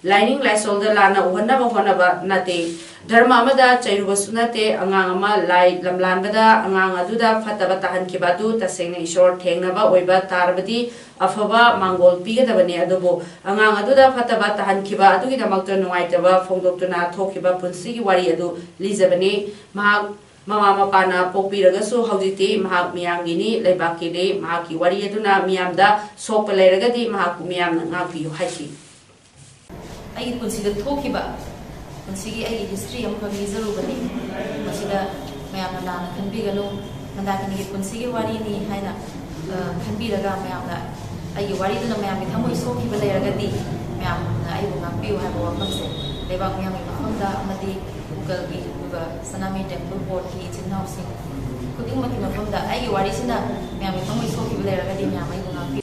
ꯂꯥꯏꯅꯤꯡ ꯂꯥꯏꯁꯣꯜꯗ ꯂꯥꯟꯅ ꯎꯍꯟꯅꯕ ꯍꯣꯠꯅꯕ ꯅꯠꯇꯦ꯫ ꯙꯔꯃ ꯑꯃꯗ ꯆꯩꯔꯨꯕꯁꯨ ꯅꯠꯇꯦ꯫ ꯑꯉꯥꯡ ꯑꯃ ꯂꯥꯏ ꯂꯝꯂꯥꯟꯕꯗ ꯑꯉꯥꯡ ꯑꯗꯨꯗ ꯐꯠꯇꯕ ꯇꯥꯍꯟꯈꯤꯕ ꯑꯗꯨ ꯇꯁꯦꯡꯅ ꯏꯁꯣꯔ ꯊꯦꯡꯅꯕ ꯑꯣꯏꯕ ꯇꯥꯔꯕꯗꯤ ꯑꯐꯕ ꯃꯥꯡꯒꯣꯜ ꯄꯤꯒꯗꯕꯅꯤ꯫ ꯑꯗꯨꯕꯨ ꯑꯉꯥꯡ ꯑꯗꯨꯗ ꯐꯠꯇꯕ ꯇꯥꯍꯟꯈꯤꯕ ꯑꯗꯨꯒꯤꯗꯃꯛꯇ ꯅꯨꯡꯉꯥꯏꯇꯕ ꯐꯣꯡꯗꯣꯛꯇꯨꯅ ꯊꯣꯛꯈꯤꯕ ꯄꯨꯟꯁꯤꯒꯤ ꯋꯥꯔꯤ ꯑꯗꯨ ꯂꯤꯖꯕꯅꯤ꯫ ꯃꯍꯥꯛ ꯃꯃꯥ ꯃꯄꯥꯅ ꯄꯣꯛꯄꯤꯔꯒꯁꯨ ꯍꯧꯖꯤꯛꯇꯤ ꯃꯍꯥꯛ ꯃꯤꯌꯥꯝꯒꯤꯅꯤ, ꯂꯩꯕꯥꯛꯀꯤꯅꯤ꯫ ꯃꯍꯥꯛꯀꯤ ꯋꯥꯔꯤ ꯑꯗꯨꯅ ꯃꯤꯌꯥꯝꯗ ꯁꯣꯛꯄ ꯂꯩꯔꯒꯗꯤ ꯃꯍꯥꯛꯄꯨ ꯃꯤꯌꯥꯝꯅ ꯉꯥꯛꯄꯤꯌꯨ ꯍꯥꯏꯈꯤ꯫ ꯑꯩꯒꯤ ꯄꯨꯟꯁꯤꯗ ꯊꯣꯛꯈꯤꯕ ꯄꯨꯟꯁꯤꯒꯤ ꯑꯩꯒꯤ ꯍꯤꯁꯇ꯭ꯔꯤ ꯑꯃꯈꯛ ꯂꯤꯖꯔꯨꯕꯅꯤ꯫ ꯃꯁꯤꯗ ꯃꯌꯥꯝꯅ ꯂꯥꯟꯅ ꯈꯟꯕꯤꯒꯅꯨ꯫ ꯃꯟꯗꯥꯀꯤꯅꯤꯒꯤ ꯄꯨꯟꯁꯤꯒꯤ ꯋꯥꯔꯤꯅꯤ ꯍꯥꯏꯅ, ꯑ, ꯈꯟꯕꯤꯔꯒ ꯃꯌꯥꯝꯅ ꯑꯩꯒꯤ ꯋꯥꯔꯤꯗꯨꯅ ꯃꯌꯥꯝꯒꯤ ꯊꯃꯣꯏ ꯁꯣꯛꯈꯤꯕ ꯂꯩꯔꯒꯗꯤ ꯃꯌꯥꯝꯅ ꯑꯩꯕꯨ ꯉꯥꯛꯄꯤꯌꯨ ꯍꯥꯏꯕ ꯋꯥꯐꯝꯁꯦ ꯂꯩꯕꯥꯛ ꯃꯤꯌꯥꯝꯒꯤ ꯃꯐꯝꯗ ꯑꯃꯗꯤ ꯒꯨꯒꯜꯒꯤ ꯑꯗꯨꯒ ꯁꯅꯥꯃꯍꯤ ꯇꯦꯝꯄꯜ ꯕꯣꯔꯗꯀꯤ ꯏꯆꯤꯟ ꯏꯅꯥꯎꯁꯤꯡ ꯈꯨꯗꯤꯡꯃꯛꯀꯤ ꯃꯐꯝꯗ ꯑꯩꯒꯤ ꯋꯥꯔꯤꯁꯤꯅ ꯃꯌꯥꯝꯒꯤ ꯊꯃꯣꯏ ꯁꯣꯛꯈꯤꯕ ꯂꯩꯔꯒꯗꯤ ꯃꯌꯥꯝ ꯑꯩꯕꯨ ꯉꯥꯛꯄꯤꯌꯨ꯫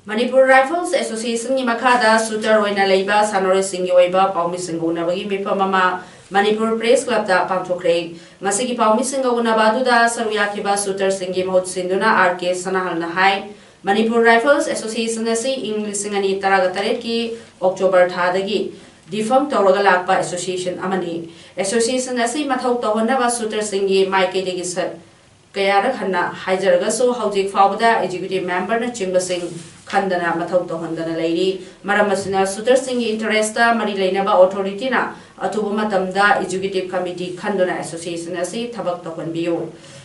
ꯃꯅꯤꯄꯨꯔ ꯔꯥꯏꯐꯜꯁ ꯑꯦꯁꯣꯁꯤꯌꯦꯁꯟꯒꯤ ꯃꯈꯥꯗ ꯁꯨꯇꯔ ꯑꯣꯏꯅ ꯂꯩꯕ ꯁꯥꯟꯅꯔꯣꯏꯁꯤꯡꯒꯤ ꯑꯣꯏꯕ ꯄꯥꯎꯃꯤꯁꯤꯡꯒ ꯎꯅꯕꯒꯤ ꯃꯤꯐꯝ ꯑꯃ ꯃꯅꯤꯄꯨꯔ ꯄ꯭ꯔꯦꯁ ꯀ꯭ꯂꯕꯇ ꯄꯥꯡꯊꯣꯛꯈ꯭ꯔꯦ꯫ ꯉꯁꯤꯒꯤ ꯄꯥꯎꯃꯤꯁꯤꯡꯒ ꯎꯅꯕ ꯑꯗꯨꯗ ꯁꯔꯨꯛ ꯌꯥꯈꯤꯕ ꯁꯨꯇꯔꯁꯤꯡꯒꯤ ꯃꯍꯨꯠ ꯁꯤꯟꯗꯨꯅ ꯑꯥꯔ ꯀꯦ ꯁꯅꯥꯍꯜꯅ ꯍꯥꯏ, ꯃꯅꯤꯄꯨꯔ ꯔꯥꯏꯐꯜꯁ ꯑꯦꯁꯣꯁꯤꯌꯦꯁꯟ ꯑꯁꯤ ꯏꯪ ꯂꯤꯁꯤꯡ ꯑꯅꯤ ꯇꯔꯥꯒ ꯇꯔꯦꯠꯀꯤ ꯑꯣꯛꯇꯣꯕꯔ ꯊꯥꯗꯒꯤ ꯗꯤꯐꯪ ꯇꯧꯔꯒ ꯂꯥꯛꯄ ꯑꯦꯁꯣꯁꯤꯌꯦꯁꯟ ꯑꯃꯅꯤ꯫ ꯑꯦꯁꯣꯁꯤꯌꯦꯁꯟ ꯑꯁꯤ ꯃꯊꯧ ꯇꯧꯍꯟꯅꯕ ꯁꯨꯇꯔꯁꯤꯡꯒꯤ ꯃꯥꯏꯀꯩꯗꯒꯤ ꯁ-, ꯀꯌꯥꯔꯛ ꯍꯟꯅ ꯍꯥꯏꯖꯔꯒꯁꯨ ꯍꯧꯖꯤꯛ ꯐꯥꯎꯕꯗ ꯑꯦꯛꯖꯤꯀ꯭ꯌꯨꯇꯤꯚ ꯃꯦꯝꯕꯔꯅꯆꯤꯡꯕꯁꯤꯡ ꯈꯟꯗꯅ ꯃꯊꯧ ꯇꯧꯍꯟꯗꯅ ꯂꯩꯔꯤ꯫ ꯃꯔꯝ ꯑꯁꯤꯅ ꯁꯨꯇꯔꯁꯤꯡꯒꯤ ꯏꯟꯇꯔꯦꯁꯇ ꯃꯔꯤ ꯂꯩꯅꯕ ꯑꯣꯊꯣꯔꯤꯇꯤꯅ ꯑꯊꯨꯕ ꯃꯇꯝꯗ ꯑꯦꯛꯖꯤꯀ꯭ꯌꯨꯇꯤꯚ ꯀꯃꯤꯇꯤ ꯈꯟꯗꯨꯅ ꯑꯦꯁꯣꯁꯤꯌꯦꯁꯟ ꯑꯁꯤ ꯊꯕꯛ ꯇꯧꯍꯟꯕꯤꯌꯨ꯫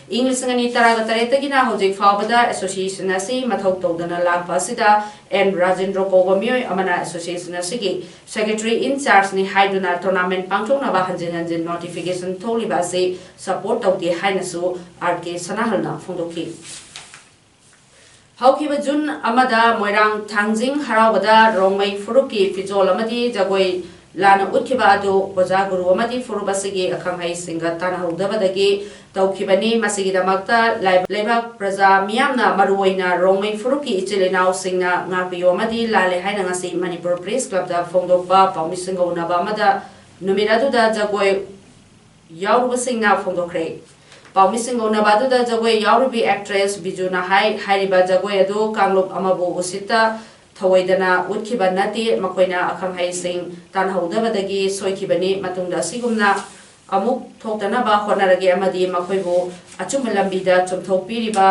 ꯏꯪ ꯂꯤꯁꯤꯡ ꯑꯅꯤ ꯇꯔꯥꯒ ꯇꯔꯦꯠꯇꯒꯤꯅ ꯍꯧꯖꯤꯛ ꯐꯥꯎꯕꯗ ꯑꯦꯁꯣꯁꯤꯌꯦꯁꯟ ꯑꯁꯤ ꯃꯊꯧ ꯇꯧꯗꯅ ꯂꯥꯛꯄ ꯑꯁꯤꯗ ꯑꯦꯟ ꯔꯥꯖꯦꯟꯗ꯭ꯔꯣ ꯀꯧꯕ ꯃꯤꯑꯣꯏ ꯑꯃꯅ ꯑꯦꯁꯣꯁꯤꯌꯦꯁꯟ ꯑꯁꯤꯒꯤ ꯁꯦꯀ꯭ꯔꯦꯇꯔꯤ ꯏꯟ ꯆꯥꯔꯖꯅꯤ ꯍꯥꯏꯗꯨꯅ ꯇꯣꯔꯅꯥꯃꯦꯟꯠ ꯄꯥꯡꯊꯣꯛꯅꯕ ꯍꯟꯖꯤꯟ ꯍꯟꯖꯤꯟ ꯅꯣꯇꯤꯐꯤꯀꯦꯁꯟ ꯊꯣꯛꯂꯤꯕ ꯑꯁꯤ ꯁꯄꯣꯔꯠ ꯇꯧꯗꯦ ꯍꯥꯏꯅꯁꯨ ꯑꯥꯔ ꯀꯦ ꯁꯅꯥꯍꯜꯅ ꯐꯣꯡꯗꯣꯛꯈꯤ꯫ ꯍꯧꯈꯤꯕ ꯖꯨꯟ ꯑꯃꯗ ꯃꯣꯏꯔꯥꯡ ꯊꯥꯡꯖꯤꯡ ꯍꯔꯥꯎꯕꯗ ꯔꯣꯡꯃꯩ ꯐꯨꯔꯨꯞꯀꯤ ꯐꯤꯖꯣꯜ ꯑꯃꯗꯤ ꯖꯒꯣꯏ ꯂꯥꯟꯅ ꯎꯠꯈꯤꯕ ꯑꯗꯨ ꯑꯣꯖꯥ ꯒꯨꯔꯨ ꯑꯃꯗꯤ ꯐꯨꯔꯨꯞ ꯑꯁꯤꯒꯤ ꯑꯈꯪ ꯑꯍꯩꯁꯤꯡꯒ ꯇꯥꯟꯅꯍꯧꯗꯕꯗꯒꯤ ꯇꯧꯈꯤꯕꯅꯤ꯫ ꯃꯁꯤꯒꯤꯗꯃꯛꯇ ꯂꯥꯏ-, ꯂꯩꯕꯥꯛ ꯄ꯭ꯔꯖꯥ ꯃꯤꯌꯥꯝꯅ ꯃꯔꯨꯑꯣꯏꯅ ꯔꯣꯡꯃꯩ ꯐꯨꯔꯨꯞꯀꯤ ꯏꯆꯤꯜ ꯏꯅꯥꯎꯁꯤꯡꯅ ꯉꯥꯛꯄꯤꯌꯨ ꯑꯃꯗꯤ ꯂꯥꯜꯂꯦ ꯍꯥꯏꯅ ꯉꯁꯤ ꯃꯅꯤꯄꯨꯔ ꯄ꯭ꯔꯦꯁ ꯀ꯭ꯂꯕꯇ ꯐꯣꯡꯗꯣꯛꯄ ꯄꯥꯎꯃꯤꯁꯤꯡꯒ ꯎꯅꯕ ꯑꯃꯗ ꯅꯨꯃꯤꯠ ꯑꯗꯨꯗ ꯖꯒꯣꯏ ꯌꯥꯎꯔꯨꯕꯁꯤꯡꯅ ꯐꯣꯡꯗꯣꯛꯈ꯭ꯔꯦ꯫ ꯄꯥꯎꯃꯤꯁꯤꯡꯒ ꯎꯅꯕ ꯑꯗꯨꯗ ꯖꯒꯣꯏ ꯌꯥꯎꯔꯨꯕꯤ ꯑꯦꯛꯇ꯭ꯔꯦꯁ ꯕꯤꯖꯨꯅ ꯍꯥꯏ, ꯍꯥꯏꯔꯤꯕ ꯖꯒꯣꯏ ꯑꯗꯨ ꯀꯥꯡꯂꯨꯞ ꯑꯃꯕꯨ ꯎꯁꯤꯠꯇ ꯊꯧꯑꯣꯏꯗꯅ ꯎꯠꯈꯤꯕ ꯅꯠꯇꯦ꯫ ꯃꯈꯣꯏꯅ ꯑꯈꯪ ꯑꯍꯩꯁꯤꯡ ꯇꯥꯟꯅꯍꯧꯗꯕꯗꯒꯤ ꯁꯣꯏꯈꯤꯕꯅꯤ꯫ ꯃꯇꯨꯡꯗ ꯑꯁꯤꯒꯨꯝꯅ ꯑꯃꯨꯛ ꯊꯣꯛꯇꯅꯕ ꯍꯣꯠꯅꯔꯒꯦ ꯑꯃꯗꯤ ꯃꯈꯣꯏꯕꯨ ꯑꯆꯨꯝꯕ ꯂꯝꯕꯤꯗ ꯆꯨꯝꯊꯣꯛꯄꯤꯔꯤꯕ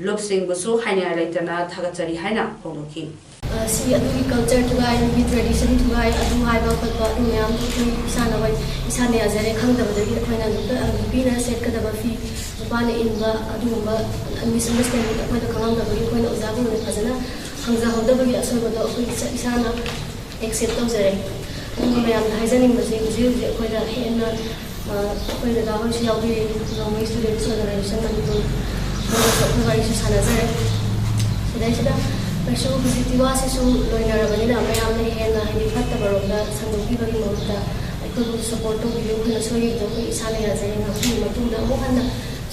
ꯂꯨꯞꯁꯤꯡꯕꯨꯁꯨ ꯍꯥꯏꯅꯤꯡꯉꯥꯏ ꯂꯩꯇꯅ ꯊꯥꯒꯠꯆꯔꯤ ꯍꯥꯏꯅ ꯐꯣꯡꯗꯣꯛꯈꯤ꯫ ꯑ, ꯁꯤ ꯑꯗꯨꯒꯤ culture ꯊꯨꯒꯥꯏ, ꯃꯤꯒꯤ tradition ꯊꯨꯒꯥꯏ, ꯑꯗꯨ ꯍꯥꯏꯕ ꯈꯣꯠꯄ ꯑꯗꯨ ꯃꯌꯥꯝꯗꯣ ꯑꯩꯈꯣꯏ ꯏꯁꯥꯅ ꯍꯣꯏ ꯏꯁꯥꯅ ꯌꯥꯖꯔꯦ꯫ ꯈꯪꯗꯕꯗꯒꯤ ꯑꯩꯈꯣꯏꯅ ꯅꯨꯄꯥ-, ꯑ, ꯅꯨꯄꯤꯅ ꯁꯦꯠꯀꯗꯕ ꯐꯤ, ꯅꯨꯄꯥꯅ ꯏꯟꯕ ꯑꯗꯨꯒꯨꯝꯕ misunderstanding ꯑꯩꯈꯣꯏꯅ ꯈꯪꯉꯝꯗꯕꯒꯤ ꯑꯩꯈꯣꯏꯅ ꯑꯣꯖꯥꯒꯨꯝꯕꯗ ꯐꯖꯅ ꯍꯪꯖꯍꯧꯗꯕꯒꯤ ꯑꯁꯣꯏꯕꯗꯣ ꯑꯩꯈꯣꯏ ꯏꯁꯥ-, ꯏꯁꯥꯅ accept ꯇꯧꯖꯔꯦ꯫ ꯑꯗꯨꯒ ꯃꯌꯥꯝꯗ ꯍꯥꯏꯖꯅꯤꯡꯕꯁꯦ ꯍꯧꯖꯤꯛ ꯍꯧꯖꯤꯛ ꯑꯩꯈꯣꯏꯗ ꯍꯦꯟꯅ, ꯑ, ꯑꯩꯈꯣꯏ ꯗꯗꯥ ꯍꯣꯏꯁꯨ ꯌꯥꯎꯕꯤꯔꯤ, ꯔꯣꯡꯃꯩ Students Organisation ꯃꯅꯤꯄꯨꯔ, ꯃꯣꯏꯒꯁꯨ ꯑꯩꯈꯣꯏ ꯋꯥꯔꯤꯁꯨ ꯁꯥꯟꯅꯖꯔꯦ꯫ ꯁꯤꯗꯩꯁꯤꯗ ꯀꯩꯁꯨ ꯍꯧꯖꯤꯛꯇꯤ ꯋꯥꯁꯤꯁꯨ ꯂꯣꯏꯅꯔꯕꯅꯤꯅ ꯃꯌꯥꯝꯅ ꯍꯦꯟꯅ ꯍꯥꯏꯗꯤ ꯐꯠꯇꯕꯔꯣꯝꯗ ꯁꯟꯗꯣꯛꯄꯤꯕꯒꯤ ꯃꯍꯨꯠꯇ ꯑꯩꯈꯣꯏꯕꯨ support ꯇꯧꯕꯤꯌꯨ꯫ ꯑꯩꯈꯣꯏꯅ ꯁꯣꯏꯈꯤꯕꯗꯣ ꯑꯩꯈꯣꯏ ꯏꯁꯥꯅ ꯌꯥꯖꯔꯦ꯫ ꯉꯥꯛꯄꯤꯌꯨ꯫ ꯃꯇꯨꯡꯗ ꯑꯃꯨꯛ ꯍꯟꯅ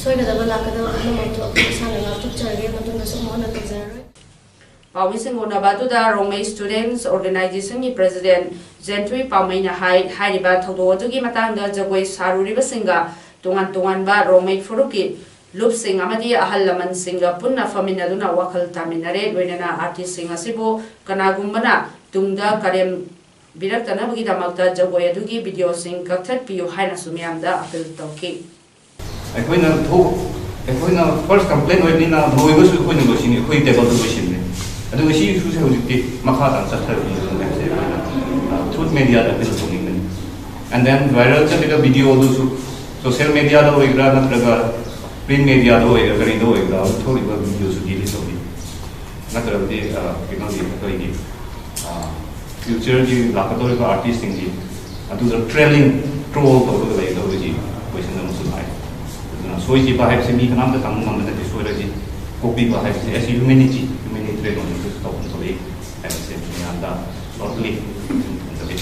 ꯁꯣꯏꯒꯗꯕ ꯂꯥꯛꯀꯗꯕ ꯄꯨꯝꯅꯃꯛꯇꯣ ꯑꯩꯈꯣꯏ ꯏꯁꯥꯅ ꯉꯥꯛꯊꯣꯛꯆꯔꯒꯦ꯫ ꯃꯇꯨꯡꯗꯁꯨ ꯑꯃꯨꯛ ꯍꯟꯅ ꯇꯧꯖꯔꯔꯣꯏ꯫ ꯄꯥꯎꯃꯤꯁꯤꯡ ꯎꯅꯕ ꯑꯗꯨꯗ ꯔꯣꯡꯃꯩ Students Organization ꯒꯤ President ꯖꯦꯟꯊꯨꯏ ꯄꯥꯎꯃꯩꯅ ꯍꯥꯏ, ꯍꯥꯏꯔꯤꯕ ꯊꯧꯗꯣꯛ ꯑꯗꯨꯒꯤ ꯃꯇꯥꯡꯗ ꯖꯒꯣꯏ ꯁꯥꯔꯨꯔꯤꯕꯁꯤꯡꯒ ꯇꯣꯉꯥꯟ ꯇꯣꯉꯥꯟꯕ ꯔꯣꯡꯃꯩ ꯐꯨꯔꯨꯞꯀꯤ ꯂꯨꯞꯁꯤꯡ ꯑꯃꯗꯤ ꯑꯍꯜ ꯂꯃꯟꯁꯤꯡꯒ ꯄꯨꯟꯅ ꯐꯝꯃꯤꯟꯅꯗꯨꯅ ꯋꯥꯈꯜ ꯇꯥꯃꯤꯟꯅꯔꯦ꯫ ꯂꯣꯏꯅꯅ artist ꯁꯤꯡ ꯑꯁꯤꯕꯨ ꯀꯅꯥꯒꯨꯝꯕꯅ ꯇꯨꯡꯗ ꯀꯔꯦꯝꯕꯤꯔꯛꯇꯅꯕꯒꯤꯗꯃꯛꯇ ꯖꯒꯣꯏ ꯑꯗꯨꯒꯤ video ꯁꯤꯡ ꯀꯛꯊꯠꯄꯤꯌꯨ ꯍꯥꯏꯅꯁꯨ ꯃꯤꯌꯥꯝꯗ appeal ꯇꯧꯈꯤ꯫ ꯑꯩꯈꯣꯏꯅ ꯊꯣꯛ ꯑꯩꯈꯣꯏꯅ first complain ꯑꯣꯏꯕꯅꯤꯅ ꯂꯣꯏꯕꯁꯨ ꯑꯩꯈꯣꯏꯅ ꯂꯣꯏꯁꯤꯟ ꯑꯩꯈꯣꯏ table ꯗ ꯂꯣꯏꯁꯤꯟꯂꯦ꯫ ꯑꯗꯨꯒ ꯁꯤ issue ꯁꯦ ꯍꯧꯖꯤꯛꯇꯤ ꯃꯈꯥ ꯇꯥꯅ ꯆꯠꯊꯔꯛꯄꯤꯒꯅꯤ ꯍꯥꯏꯕꯁꯦ ꯑꯩꯈꯣꯏꯅ through media the appeal ꯇꯧꯅꯤꯡꯕꯅꯤ꯫ And then viral ꯆꯠꯂꯤꯕ video ꯑꯗꯨꯁꯨ social media ꯗ ꯑꯣꯏꯒꯦꯔꯥ ꯅꯠꯇ꯭ꯔꯒ print media ꯗ ꯑꯣꯏꯒꯦꯔꯥ ꯀꯔꯤꯗ ꯑꯣꯏꯒꯦꯔꯥ ꯑꯗꯨ ꯊꯣꯛꯂꯤꯕ video ꯁꯨ delete ꯇꯧꯕꯤꯌꯨ꯫ ꯅꯠꯇ꯭ꯔꯕꯗꯤ ꯀꯩꯅꯣꯒꯤ ꯑꯩꯈꯣꯏꯒꯤ future ꯒꯤ ꯂꯥꯛꯀꯗꯧꯔꯤꯕ artist ꯁꯤꯡꯒꯤ ꯑꯗꯨꯗ trailing troll ꯇꯧꯔꯒ ꯂꯩꯒꯗꯧꯕꯒꯤ question ꯑꯃꯁꯨ ꯂꯥꯛꯑꯦ꯫ ꯑꯗꯨꯅ ꯁꯣꯏꯈꯤꯕ ꯍꯥꯏꯕꯁꯤ ꯃꯤ ꯀꯅꯥꯝꯇ ꯇꯝꯕ ꯉꯝꯕ ꯅꯠꯇꯦ꯫ ꯁꯣꯏꯔꯗꯤ ꯀꯣꯛꯄꯤꯕ ꯍꯥꯏꯕꯁꯤ as humanity humanitarian ꯑꯣꯏꯅꯁꯨ ꯇꯧꯐꯝ ꯊꯣꯛꯏ ꯍꯥꯏꯕꯁꯦ ꯃꯌꯥꯝꯗ shortly ꯊꯝꯖꯒꯦ꯫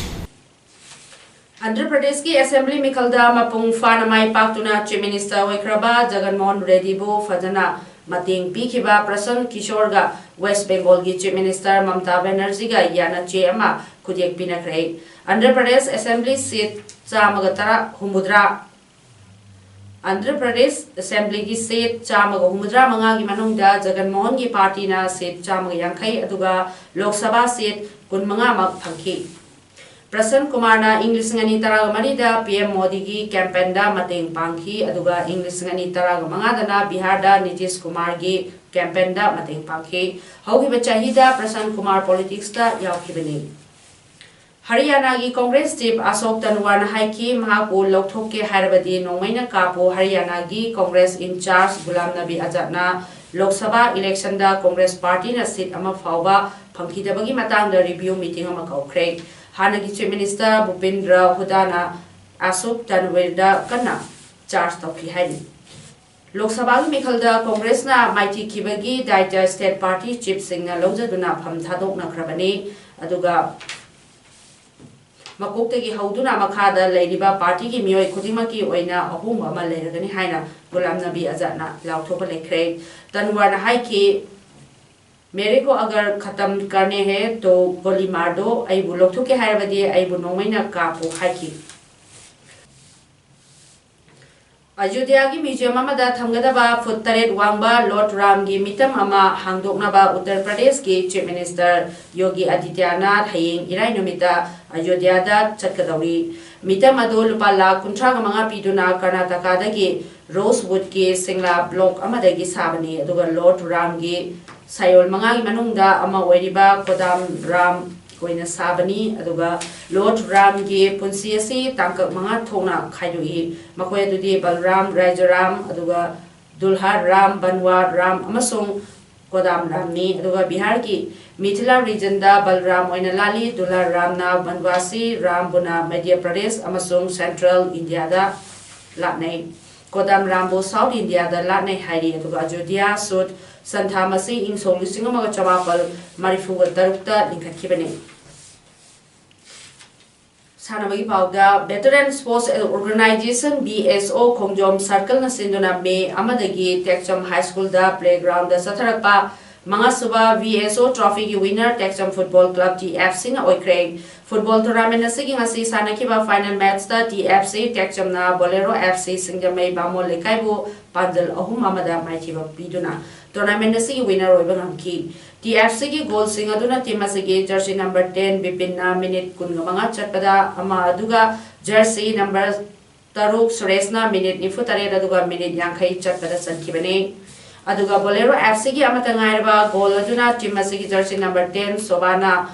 ꯑꯟꯙ꯭ꯔ ꯄ꯭ꯔꯗꯦꯁꯀꯤ assembly ꯃꯤꯈꯜꯗ ꯃꯄꯨꯡ ꯐꯥꯅ ꯃꯥꯏ ꯄꯥꯛꯇꯨꯅ Chief Minister ꯑꯣꯏꯈ꯭ꯔꯕ ꯖꯒꯟ ꯃꯣꯍꯟ ꯔꯦꯗꯤꯕꯨ ꯐꯖꯅ ꯃꯇꯦꯡ ꯄꯤꯈꯤꯕ ꯄ꯭ꯔꯁꯟ ꯀꯤꯁꯣꯔꯒ West Bengal ꯒꯤ Chief Minister ꯃꯝꯇꯥ ꯕꯦꯅꯔꯖꯤꯒ ꯌꯥꯅꯆꯦ ꯑꯃ ꯈꯨꯗꯦꯛ ꯄꯤꯅꯈ꯭ꯔꯦ꯫ ꯑꯟꯙ꯭ꯔ ꯄ꯭ꯔꯗꯦꯁ assembly seat ꯆꯥꯝꯃꯒ ꯇꯔꯥ ꯍꯨꯝꯐꯨꯇꯔꯥ ꯑꯟꯙ꯭ꯔ ꯄ꯭ꯔꯗꯦꯁ ꯑꯦꯁꯦꯝꯕ꯭ꯂꯤꯒꯤ ꯁꯤꯠ ꯆꯥꯝꯃꯒ ꯍꯨꯝꯐꯨꯇꯔꯥ ꯃꯉꯥꯒꯤ ꯃꯅꯨꯡꯗ ꯖꯒꯟ ꯃꯣꯍꯟꯒꯤ ꯄꯥꯔꯇꯤꯅ ꯁꯤꯠ ꯆꯥꯝꯃꯒ ꯌꯥꯡꯈꯩ, ꯑꯗꯨꯒ ꯂꯣꯛ ꯁꯚꯥ ꯁꯤꯠ ꯀꯨꯟꯃꯉꯥꯃꯛ ꯐꯪꯈꯤ꯫ ꯄ꯭ꯔꯁꯟ ꯀꯨꯃꯥꯔꯅ ꯏꯪ ꯂꯤꯁꯤꯡ ꯑꯅꯤ ꯇꯔꯥꯒ ꯃꯔꯤꯗ ꯄꯤ ꯑꯦꯝ ꯃꯣꯗꯤꯒꯤ ꯀꯦꯝꯄꯦꯟꯗ ꯃꯇꯦꯡ ꯄꯥꯡꯈꯤ, ꯑꯗꯨꯒ ꯏꯪ ꯂꯤꯁꯤꯡ ꯑꯅꯤ ꯇꯔꯥꯒ ꯃꯉꯥꯗꯅ ꯕꯤꯍꯥꯔꯗ ꯅꯤꯇꯤꯁ ꯀꯨꯃꯥꯔꯒꯤ ꯀꯦꯝꯄꯦꯟꯗ ꯃꯇꯦꯡ ꯄꯥꯡꯈꯤ꯫ ꯍꯧꯈꯤꯕ ꯆꯍꯤꯗ ꯄ꯭ꯔꯁꯟ ꯀꯨꯃꯥꯔ ꯄꯣꯂꯤꯇꯤꯛꯁꯇ ꯌꯥꯎꯈꯤꯕꯅꯤ꯫ ꯍꯔꯤꯌꯥꯅꯥꯒꯤ ꯀꯣꯡꯒ꯭ꯔꯦꯁ ꯆꯤꯐ ꯑꯁꯣꯛ ꯇꯟꯋꯥꯔꯅ ꯍꯥꯏꯈꯤ, ꯃꯍꯥꯛꯄꯨ ꯂꯧꯊꯣꯛꯀꯦ ꯍꯥꯏꯔꯕꯗꯤ ꯅꯣꯡꯃꯩꯅ ꯀꯥꯞꯄꯨ꯫ ꯍꯔꯤꯌꯥꯅꯥꯒꯤ ꯀꯣꯡꯒ꯭ꯔꯦꯁ ꯏꯟꯆꯥꯔꯖ ꯒꯨꯂꯥꯝ ꯅꯕꯤ ꯑꯖꯥꯗꯅ ꯂꯣꯛ ꯁꯚꯥ ꯏꯂꯦꯛꯁꯟꯗ ꯀꯣꯡꯒ꯭ꯔꯦꯁ ꯄꯥꯔꯇꯤꯅ ꯁꯤꯠ ꯑꯃ ꯐꯥꯎꯕ ꯐꯪꯈꯤꯗꯕꯒꯤ ꯃꯇꯥꯡꯗ ꯔꯤꯚꯤꯌꯨ ꯃꯤꯇꯤꯡ ꯑꯃ ꯀꯧꯈ꯭ꯔꯦ꯫ ꯍꯥꯟꯅꯒꯤ ꯆꯤꯐ ꯃꯤꯅꯤꯁꯇꯔ ꯚꯨꯄꯤꯟꯗ꯭ꯔ ꯍꯨꯗꯥꯅ ꯑꯁꯣꯛ ꯇꯟꯋꯤꯔꯗ ꯀꯟꯅ ꯆꯥꯔꯖ ꯇꯧꯈꯤ ꯍꯥꯏꯔꯤ꯫ ꯂꯣꯛ ꯁꯚꯥꯒꯤ ꯃꯤꯈꯜꯗ ꯀꯣꯡꯒ꯭ꯔꯦꯁꯅ ꯃꯥꯏꯊꯤꯈꯤꯕꯒꯤ ꯗꯥꯏꯇ ꯁ꯭ꯇꯦꯠ ꯄꯥꯔꯇꯤ ꯆꯤꯐꯁꯤꯡꯅ ꯂꯧꯖꯗꯨꯅ ꯐꯝ ꯊꯥꯗꯣꯛꯅꯈ꯭ꯔꯕꯅꯤ꯫ ꯑꯗꯨꯒ ꯃꯀꯣꯛꯇꯒꯤ ꯍꯧꯗꯨꯅ ꯃꯈꯥꯗ ꯂꯩꯔꯤꯕ ꯄꯥꯔꯇꯤꯒꯤ ꯃꯤꯑꯣꯏ ꯈꯨꯗꯤꯡꯃꯛꯀꯤ ꯑꯣꯏꯅ ꯑꯍꯣꯡꯕ ꯑꯃ ꯂꯩꯔꯒꯅꯤ ꯍꯥꯏꯅ ꯒꯨꯂꯥꯝ ꯅꯕꯤ ꯑꯖꯥꯗꯅ ꯂꯥꯎꯊꯣꯛꯄ ꯂꯩꯈ꯭ꯔꯦ꯫ ꯇꯟꯋꯥꯔꯅ ꯍꯥꯏꯈꯤ, "ꯃꯦꯔꯦ ꯀꯣ ꯑꯒꯔ ꯈꯇꯝ ꯀꯔꯅꯦ ꯍꯦ ꯇꯣ ꯒꯣꯂꯤ ꯃꯥꯔ ꯗꯣ, ꯑꯩꯕꯨ ꯂꯧꯊꯣꯛꯀꯦ ꯍꯥꯏꯔꯕꯗꯤ ꯑꯩꯕꯨ ꯅꯣꯡꯃꯩꯅ ꯀꯥꯞꯄꯨ" ꯍꯥꯏꯈꯤ꯫ ꯑꯌꯣꯙ꯭ꯌꯥꯒꯤ ꯃ꯭ꯌꯨꯖꯤꯌꯝ ꯑꯃꯗ ꯊꯝꯒꯗꯕ ꯐꯨꯠ ꯇꯔꯦꯠ ꯋꯥꯡꯕ ꯂꯣꯔꯗ ꯔꯥꯝꯒꯤ ꯃꯤꯇꯝ ꯑꯃ ꯍꯥꯡꯗꯣꯛꯅꯕ ꯎꯠꯇꯔ ꯄ꯭ꯔꯗꯦꯁꯀꯤ ꯆꯤꯐ ꯃꯤꯅꯤꯁꯇꯔ ꯌꯣꯒꯤ ꯑꯗꯤꯇ꯭ꯌꯅꯥꯊ ꯍꯌꯦꯡ ꯏꯔꯥꯏ ꯅꯨꯃꯤꯠꯇ ꯑꯌꯣꯙ꯭ꯌꯥꯗ ꯆꯠꯀꯗꯧꯔꯤ꯫ ꯃꯤꯇꯝ ꯑꯗꯨ ꯂꯨꯄꯥ ꯂꯥꯈ ꯀꯨꯟꯊ꯭ꯔꯥꯒ ꯃꯉꯥ ꯄꯤꯗꯨꯅ ꯀꯔꯅꯥꯇꯀꯥꯗꯒꯤ ꯔꯣꯁꯋꯨꯗꯀꯤ ꯁꯤꯡꯂꯥ ꯕ꯭ꯂꯣꯛ ꯑꯃꯗꯒꯤ ꯁꯥꯕꯅꯤ, ꯑꯗꯨꯒ ꯂꯣꯔꯗ ꯔꯥꯝꯒꯤ ꯁꯥꯌꯣꯜ ꯃꯉꯥꯒꯤ ꯃꯅꯨꯡꯗ ꯑꯃ ꯑꯣꯏꯔꯤꯕ ꯀꯣꯗꯥꯝ ꯔꯥꯝ ꯑꯣꯏꯅ ꯁꯥꯕꯅꯤ꯫ ꯑꯗꯨꯒ ꯂꯣꯔꯗ ꯔꯥꯝꯒꯤ ꯄꯨꯟꯁꯤ ꯑꯁꯤ ꯇꯥꯡꯀꯛ ꯃꯉꯥ ꯊꯣꯛꯅ ꯈꯥꯏꯗꯣꯛꯏ꯫ ꯃꯈꯣꯏ ꯑꯗꯨꯗꯤ ꯕꯜꯔꯥꯝ, ꯔꯥꯏꯖꯔꯥꯝ, ꯑꯗꯨꯒ ꯗꯨꯜꯍꯥ ꯔꯥꯝ, ꯕꯟꯋꯥ ꯔꯥꯝ ꯑꯃꯁꯨꯡ ꯀꯣꯗꯥꯝ ꯔꯥꯝꯅꯤ꯫ ꯑꯗꯨꯒ ꯕꯤꯍꯥꯔꯒꯤ ꯃꯤꯊꯤꯂꯥ ꯔꯤꯖꯟꯗ ꯕꯜꯔꯥꯝ ꯑꯣꯏꯅ ꯂꯥꯠꯂꯤ꯫ ꯗꯨꯜꯍꯥ ꯔꯥꯝꯅ ꯕꯟꯋꯥꯁꯤ ꯔꯥꯝꯕꯨꯅ ꯃꯙ꯭ꯌ ꯄ꯭ꯔꯗꯦꯁ ꯑꯃꯁꯨꯡ ꯁꯦꯟꯇ꯭ꯔꯦꯜ ꯏꯟꯗꯤꯌꯥꯗ ꯂꯥꯠꯅꯩ꯫ ꯀꯣꯗꯥꯝ ꯔꯥꯝꯕꯨ ꯁꯥꯎꯠ ꯏꯟꯗꯤꯌꯥꯗ ꯂꯥꯠꯅꯩ ꯍꯥꯏꯔꯤ꯫ ꯑꯗꯨꯒ ꯑꯌꯣꯙ꯭ꯌꯥ ꯁꯨꯠ ꯁꯟꯊꯥ ꯑꯁꯤ ꯏꯪ ꯁꯣꯛ ꯂꯤꯁꯤꯡ ꯑꯃꯒ ꯆꯃꯥꯄꯜ ꯃꯔꯤꯐꯨꯒ ꯇꯔꯨꯛꯇ ꯂꯤꯡꯈꯠꯈꯤꯕꯅꯤ꯫ ꯁꯥꯟꯅꯕꯒꯤ ꯄꯥꯎꯗ, Veteran Sports Organization, V S O, ꯈꯣꯡꯖꯣꯝ ꯁꯔꯀꯜꯅ ꯁꯤꯟꯗꯨꯅ ꯃꯦ ꯑꯃꯗꯒꯤ ꯇꯦꯛꯆꯝ ꯍꯥꯏ ꯁ꯭ꯀꯨꯜꯗ ꯄ꯭ꯂꯦꯒ꯭ꯔꯥꯎꯟꯗ ꯆꯠꯊꯔꯛꯄ ꯃꯉꯥꯁꯨꯕ V S O Trophyꯒꯤ winner Tekcham Football Club T F Cꯅ ꯑꯣꯏꯈ꯭ꯔꯦ꯫ Football tournament ꯑꯁꯤꯒꯤ ꯉꯁꯤ ꯁꯥꯟꯅꯈꯤꯕ final matchꯇ T F C ꯇꯦꯛꯆꯝꯅ Bolero F C ꯁꯤꯡꯖꯃꯩ ꯕꯥꯃꯣꯟ ꯂꯩꯀꯥꯏꯕꯨ ꯄꯥꯟꯖꯜ ꯑꯍꯨꯝ ꯑꯃꯗ ꯃꯥꯏꯊꯤꯕ ꯄꯤꯗꯨꯅ tournament ꯑꯁꯤꯒꯤ winner ꯑꯣꯏꯕ ꯉꯝꯈꯤ꯫ T F Cꯒꯤ goalꯁꯤꯡ ꯑꯗꯨꯅ team ꯑꯁꯤꯒꯤ jersey number ten ꯕꯤꯄꯤꯟꯅ minute ꯀꯨꯟꯃꯉꯥ ꯆꯠꯄꯗ ꯑꯃ, ꯑꯗꯨꯒ jersey number ꯇꯔꯨꯛ ꯁꯨꯔꯦꯁꯅ minute ꯅꯤꯐꯨ ꯇꯔꯦꯠ ꯑꯗꯨꯒ minute ꯌꯥꯡꯈꯩ ꯆꯠꯄꯗ ꯆꯟꯈꯤꯕꯅꯤ꯫ ꯑꯗꯨꯒ Bolero F Cꯒꯤ ꯑꯃꯠꯇ ꯉꯥꯏꯔꯕ goal ꯑꯗꯨꯅ team ꯑꯁꯤꯒꯤ jersey number ten ꯁꯣꯕꯥꯅ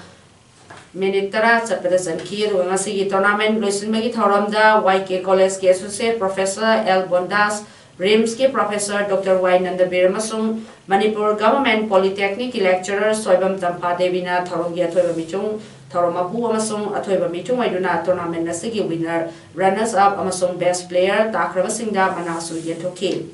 minute ꯇꯔꯥ ꯆꯠꯄꯗ ꯆꯟꯈꯤ꯫ ꯑꯗꯨꯒ ꯉꯁꯤꯒꯤ tournament ꯂꯣꯏꯁꯤꯟꯕꯒꯤ ꯊꯧꯔꯝꯗ Y K Collegeꯀꯤ Associate Professor L Bondas, RIMSꯀꯤ Professor Doctor Y Nandabir ꯑꯃꯁꯨꯡ Manipur Government Polytechnicꯀꯤ Lecturer ꯁꯣꯏꯕꯝ ꯇꯝꯐꯥ ꯗꯦꯕꯤꯅ ꯊꯧꯔꯝꯒꯤ ꯑꯊꯣꯏꯕ ꯃꯤꯆꯨꯡ, ꯊꯧꯔꯝ ꯃꯄꯨ ꯑꯃꯁꯨꯡ ꯑꯊꯣꯏꯕ ꯃꯤꯆꯨꯡ ꯑꯣꯏꯗꯨꯅ tournament ꯑꯁꯤꯒꯤ winner, runners up ꯑꯃꯁꯨꯡ best player ꯇꯥꯈ꯭ꯔꯕꯁꯤꯡꯗ ꯃꯅꯥꯁꯨ ꯌꯦꯟꯊꯣꯛꯈꯤ꯫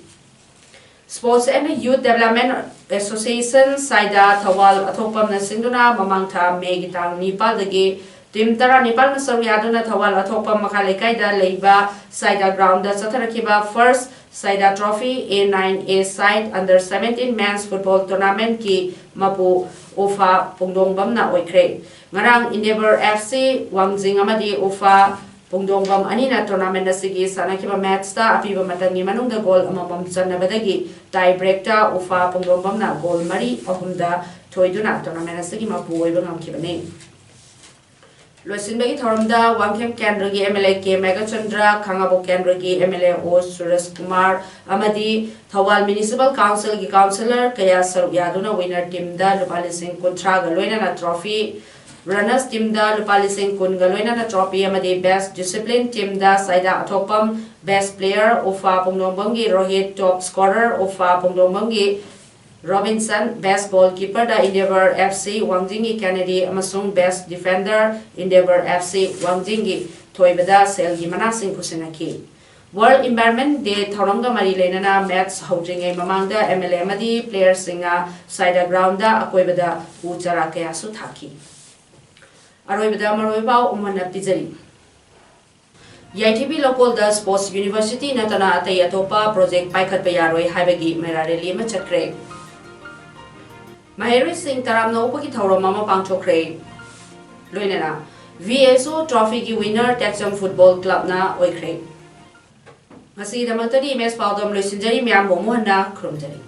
Sports and Youth Development Association ꯁꯥꯏꯗꯥ Thoubal ꯑꯊꯣꯛꯄꯝꯅ ꯁꯤꯟꯗꯨꯅ ꯃꯃꯥꯡ ꯊꯥ ꯃꯦꯒꯤ ꯇꯥꯡ ꯅꯤꯄꯥꯜꯗꯒꯤ team ꯇꯔꯥꯅꯤꯄꯥꯜꯅ ꯁꯔꯨꯛ ꯌꯥꯗꯨꯅ ꯊꯧꯕꯥꯜ ꯑꯊꯣꯛꯄꯝ ꯃꯈꯥ ꯂꯩꯀꯥꯏꯗ ꯂꯩꯕ ꯁꯥꯏꯗꯥ groundꯗ ꯆꯠꯊꯔꯛꯈꯤꯕ first ꯁꯥꯏꯗꯥ Trophy A nine A side under seventeen men's football tournamentꯀꯤ ꯃꯄꯨ ꯎꯐꯥ ꯄꯨꯡꯗꯣꯡꯕꯝꯅ ꯑꯣꯏꯈ꯭ꯔꯦ꯫ ꯉꯔꯥꯡ Endeavour F C ꯋꯥꯡꯖꯤꯡ ꯑꯃꯗꯤ ꯎꯐꯥ ꯄꯨꯡꯗꯣꯡꯕꯝ ꯑꯅꯤꯅ tournament ꯑꯁꯤꯒꯤ ꯁꯥꯟꯅꯈꯤꯕ matchꯇ ꯑꯄꯤꯕ ꯃꯇꯝꯒꯤ ꯃꯅꯨꯡꯗ goal ꯑꯃꯃꯝ ꯆꯟꯅꯕꯗꯒꯤ tie breakꯇ ꯎꯐꯥ ꯄꯨꯡꯗꯣꯡꯕꯝꯅ goal ꯃꯔꯤ ꯑꯍꯨꯝꯗ ꯊꯣꯏꯗꯨꯅ tournament ꯑꯁꯤꯒꯤ ꯃꯄꯨ ꯑꯣꯏꯕ ꯉꯝꯈꯤꯕꯅꯤ꯫ ꯂꯣꯏꯁꯤꯟꯕꯒꯤ ꯊꯧꯔꯝꯗ ꯋꯥꯡꯈꯦꯝ ꯀꯦꯟꯗ꯭ꯔꯒꯤ M L A K Meghachandra, ꯈꯥꯉꯕꯣꯛ ꯀꯦꯟꯗ꯭ꯔꯒꯤ M L A O ꯁꯨꯔꯖ ꯀꯨꯃꯥꯔ ꯑꯃꯗꯤ ꯊꯧꯕꯥꯜ Municipal Councilꯒꯤ councillor ꯀꯌꯥ ꯁꯔꯨꯛ ꯌꯥꯗꯨꯅ winner teamꯗ ꯂꯨꯄꯥ ꯂꯤꯁꯤꯡ ꯀꯨꯟꯊ꯭ꯔꯥꯒ ꯂꯣꯏꯅꯅ trophy, runners teamꯗ ꯂꯨꯄꯥ ꯂꯤꯁꯤꯡ ꯀꯨꯟꯒ ꯂꯣꯏꯅꯅ trophy ꯑꯃꯗꯤ best discipline teamꯗ ꯁꯥꯏꯗꯥ ꯑꯊꯣꯛꯄꯝ, best player ꯎꯐꯥ ꯄꯨꯡꯗꯣꯡꯕꯝꯒꯤ ꯔꯣꯍꯤꯠ, top scorer ꯎꯐꯥ ꯄꯨꯡꯗꯣꯡꯕꯝꯒꯤ ꯔꯣꯕꯤꯟꯁꯟ, best goalkeeperꯗ Endeavour F C ꯋꯥꯡꯖꯤꯡꯒꯤ ꯀꯦꯅꯦꯗꯤ ꯑꯃꯁꯨꯡ best defender Endeavour F C ꯋꯥꯡꯖꯤꯡꯒꯤ ꯊꯣꯏꯕꯗ ꯁꯦꯜꯒꯤ ꯃꯅꯥꯁꯤꯡ ꯈꯨꯠꯁꯤꯟꯅꯈꯤ꯫ World Environment Day ꯊꯧꯔꯝꯒ ꯃꯔꯤ ꯂꯩꯅꯅ match ꯍꯧꯗ꯭ꯔꯤꯉꯩ ꯃꯃꯥꯡꯗ M L A ꯑꯃꯗꯤ playerꯁꯤꯡꯅ ꯁꯥꯏꯗꯥ groundꯗ ꯑꯀꯣꯏꯕꯗ ꯎ ꯆꯥꯔꯥ ꯀꯌꯥꯁꯨ ꯊꯥꯈꯤ꯫ ꯑꯔꯣꯏꯕꯗ ꯃꯔꯨꯑꯣꯏꯕ ꯄꯥꯎ ꯑꯃꯨꯛ ꯍꯟꯅ ꯄꯤꯖꯔꯤ꯫ ꯌꯥꯏꯊꯤꯕꯤ ꯂꯧꯀꯣꯜꯗ Sports University ꯅꯠꯇꯅ ꯑꯇꯩ ꯑꯇꯣꯞꯄ project ꯄꯥꯏꯈꯠꯄ ꯌꯥꯔꯣꯏ ꯍꯥꯏꯕꯒꯤ ꯃꯦꯔꯥ rally ꯑꯃ ꯆꯠꯈ꯭ꯔꯦ꯫ ꯃꯍꯩꯔꯣꯏꯁꯤꯡ ꯇꯔꯥꯝꯅ ꯑꯣꯛꯄꯒꯤ ꯊꯧꯔꯝ ꯑꯃ ꯄꯥꯡꯊꯣꯛꯈ꯭ꯔꯦ꯫ ꯂꯣꯏꯅꯅ V S O trophyꯒꯤ winner Techjam Football Clubꯅ ꯑꯣꯏꯈ꯭ꯔꯦ꯫ ꯉꯁꯤꯒꯤꯗꯃꯛꯇꯗꯤ ꯏꯃꯦꯖ ꯄꯥꯎꯗꯝ ꯂꯣꯏꯁꯤꯟꯖꯔꯤ꯫ ꯃꯌꯥꯝꯕꯨ ꯑꯃꯨꯛ ꯍꯟꯅ ꯈꯨꯔꯨꯝꯖꯔꯤ꯫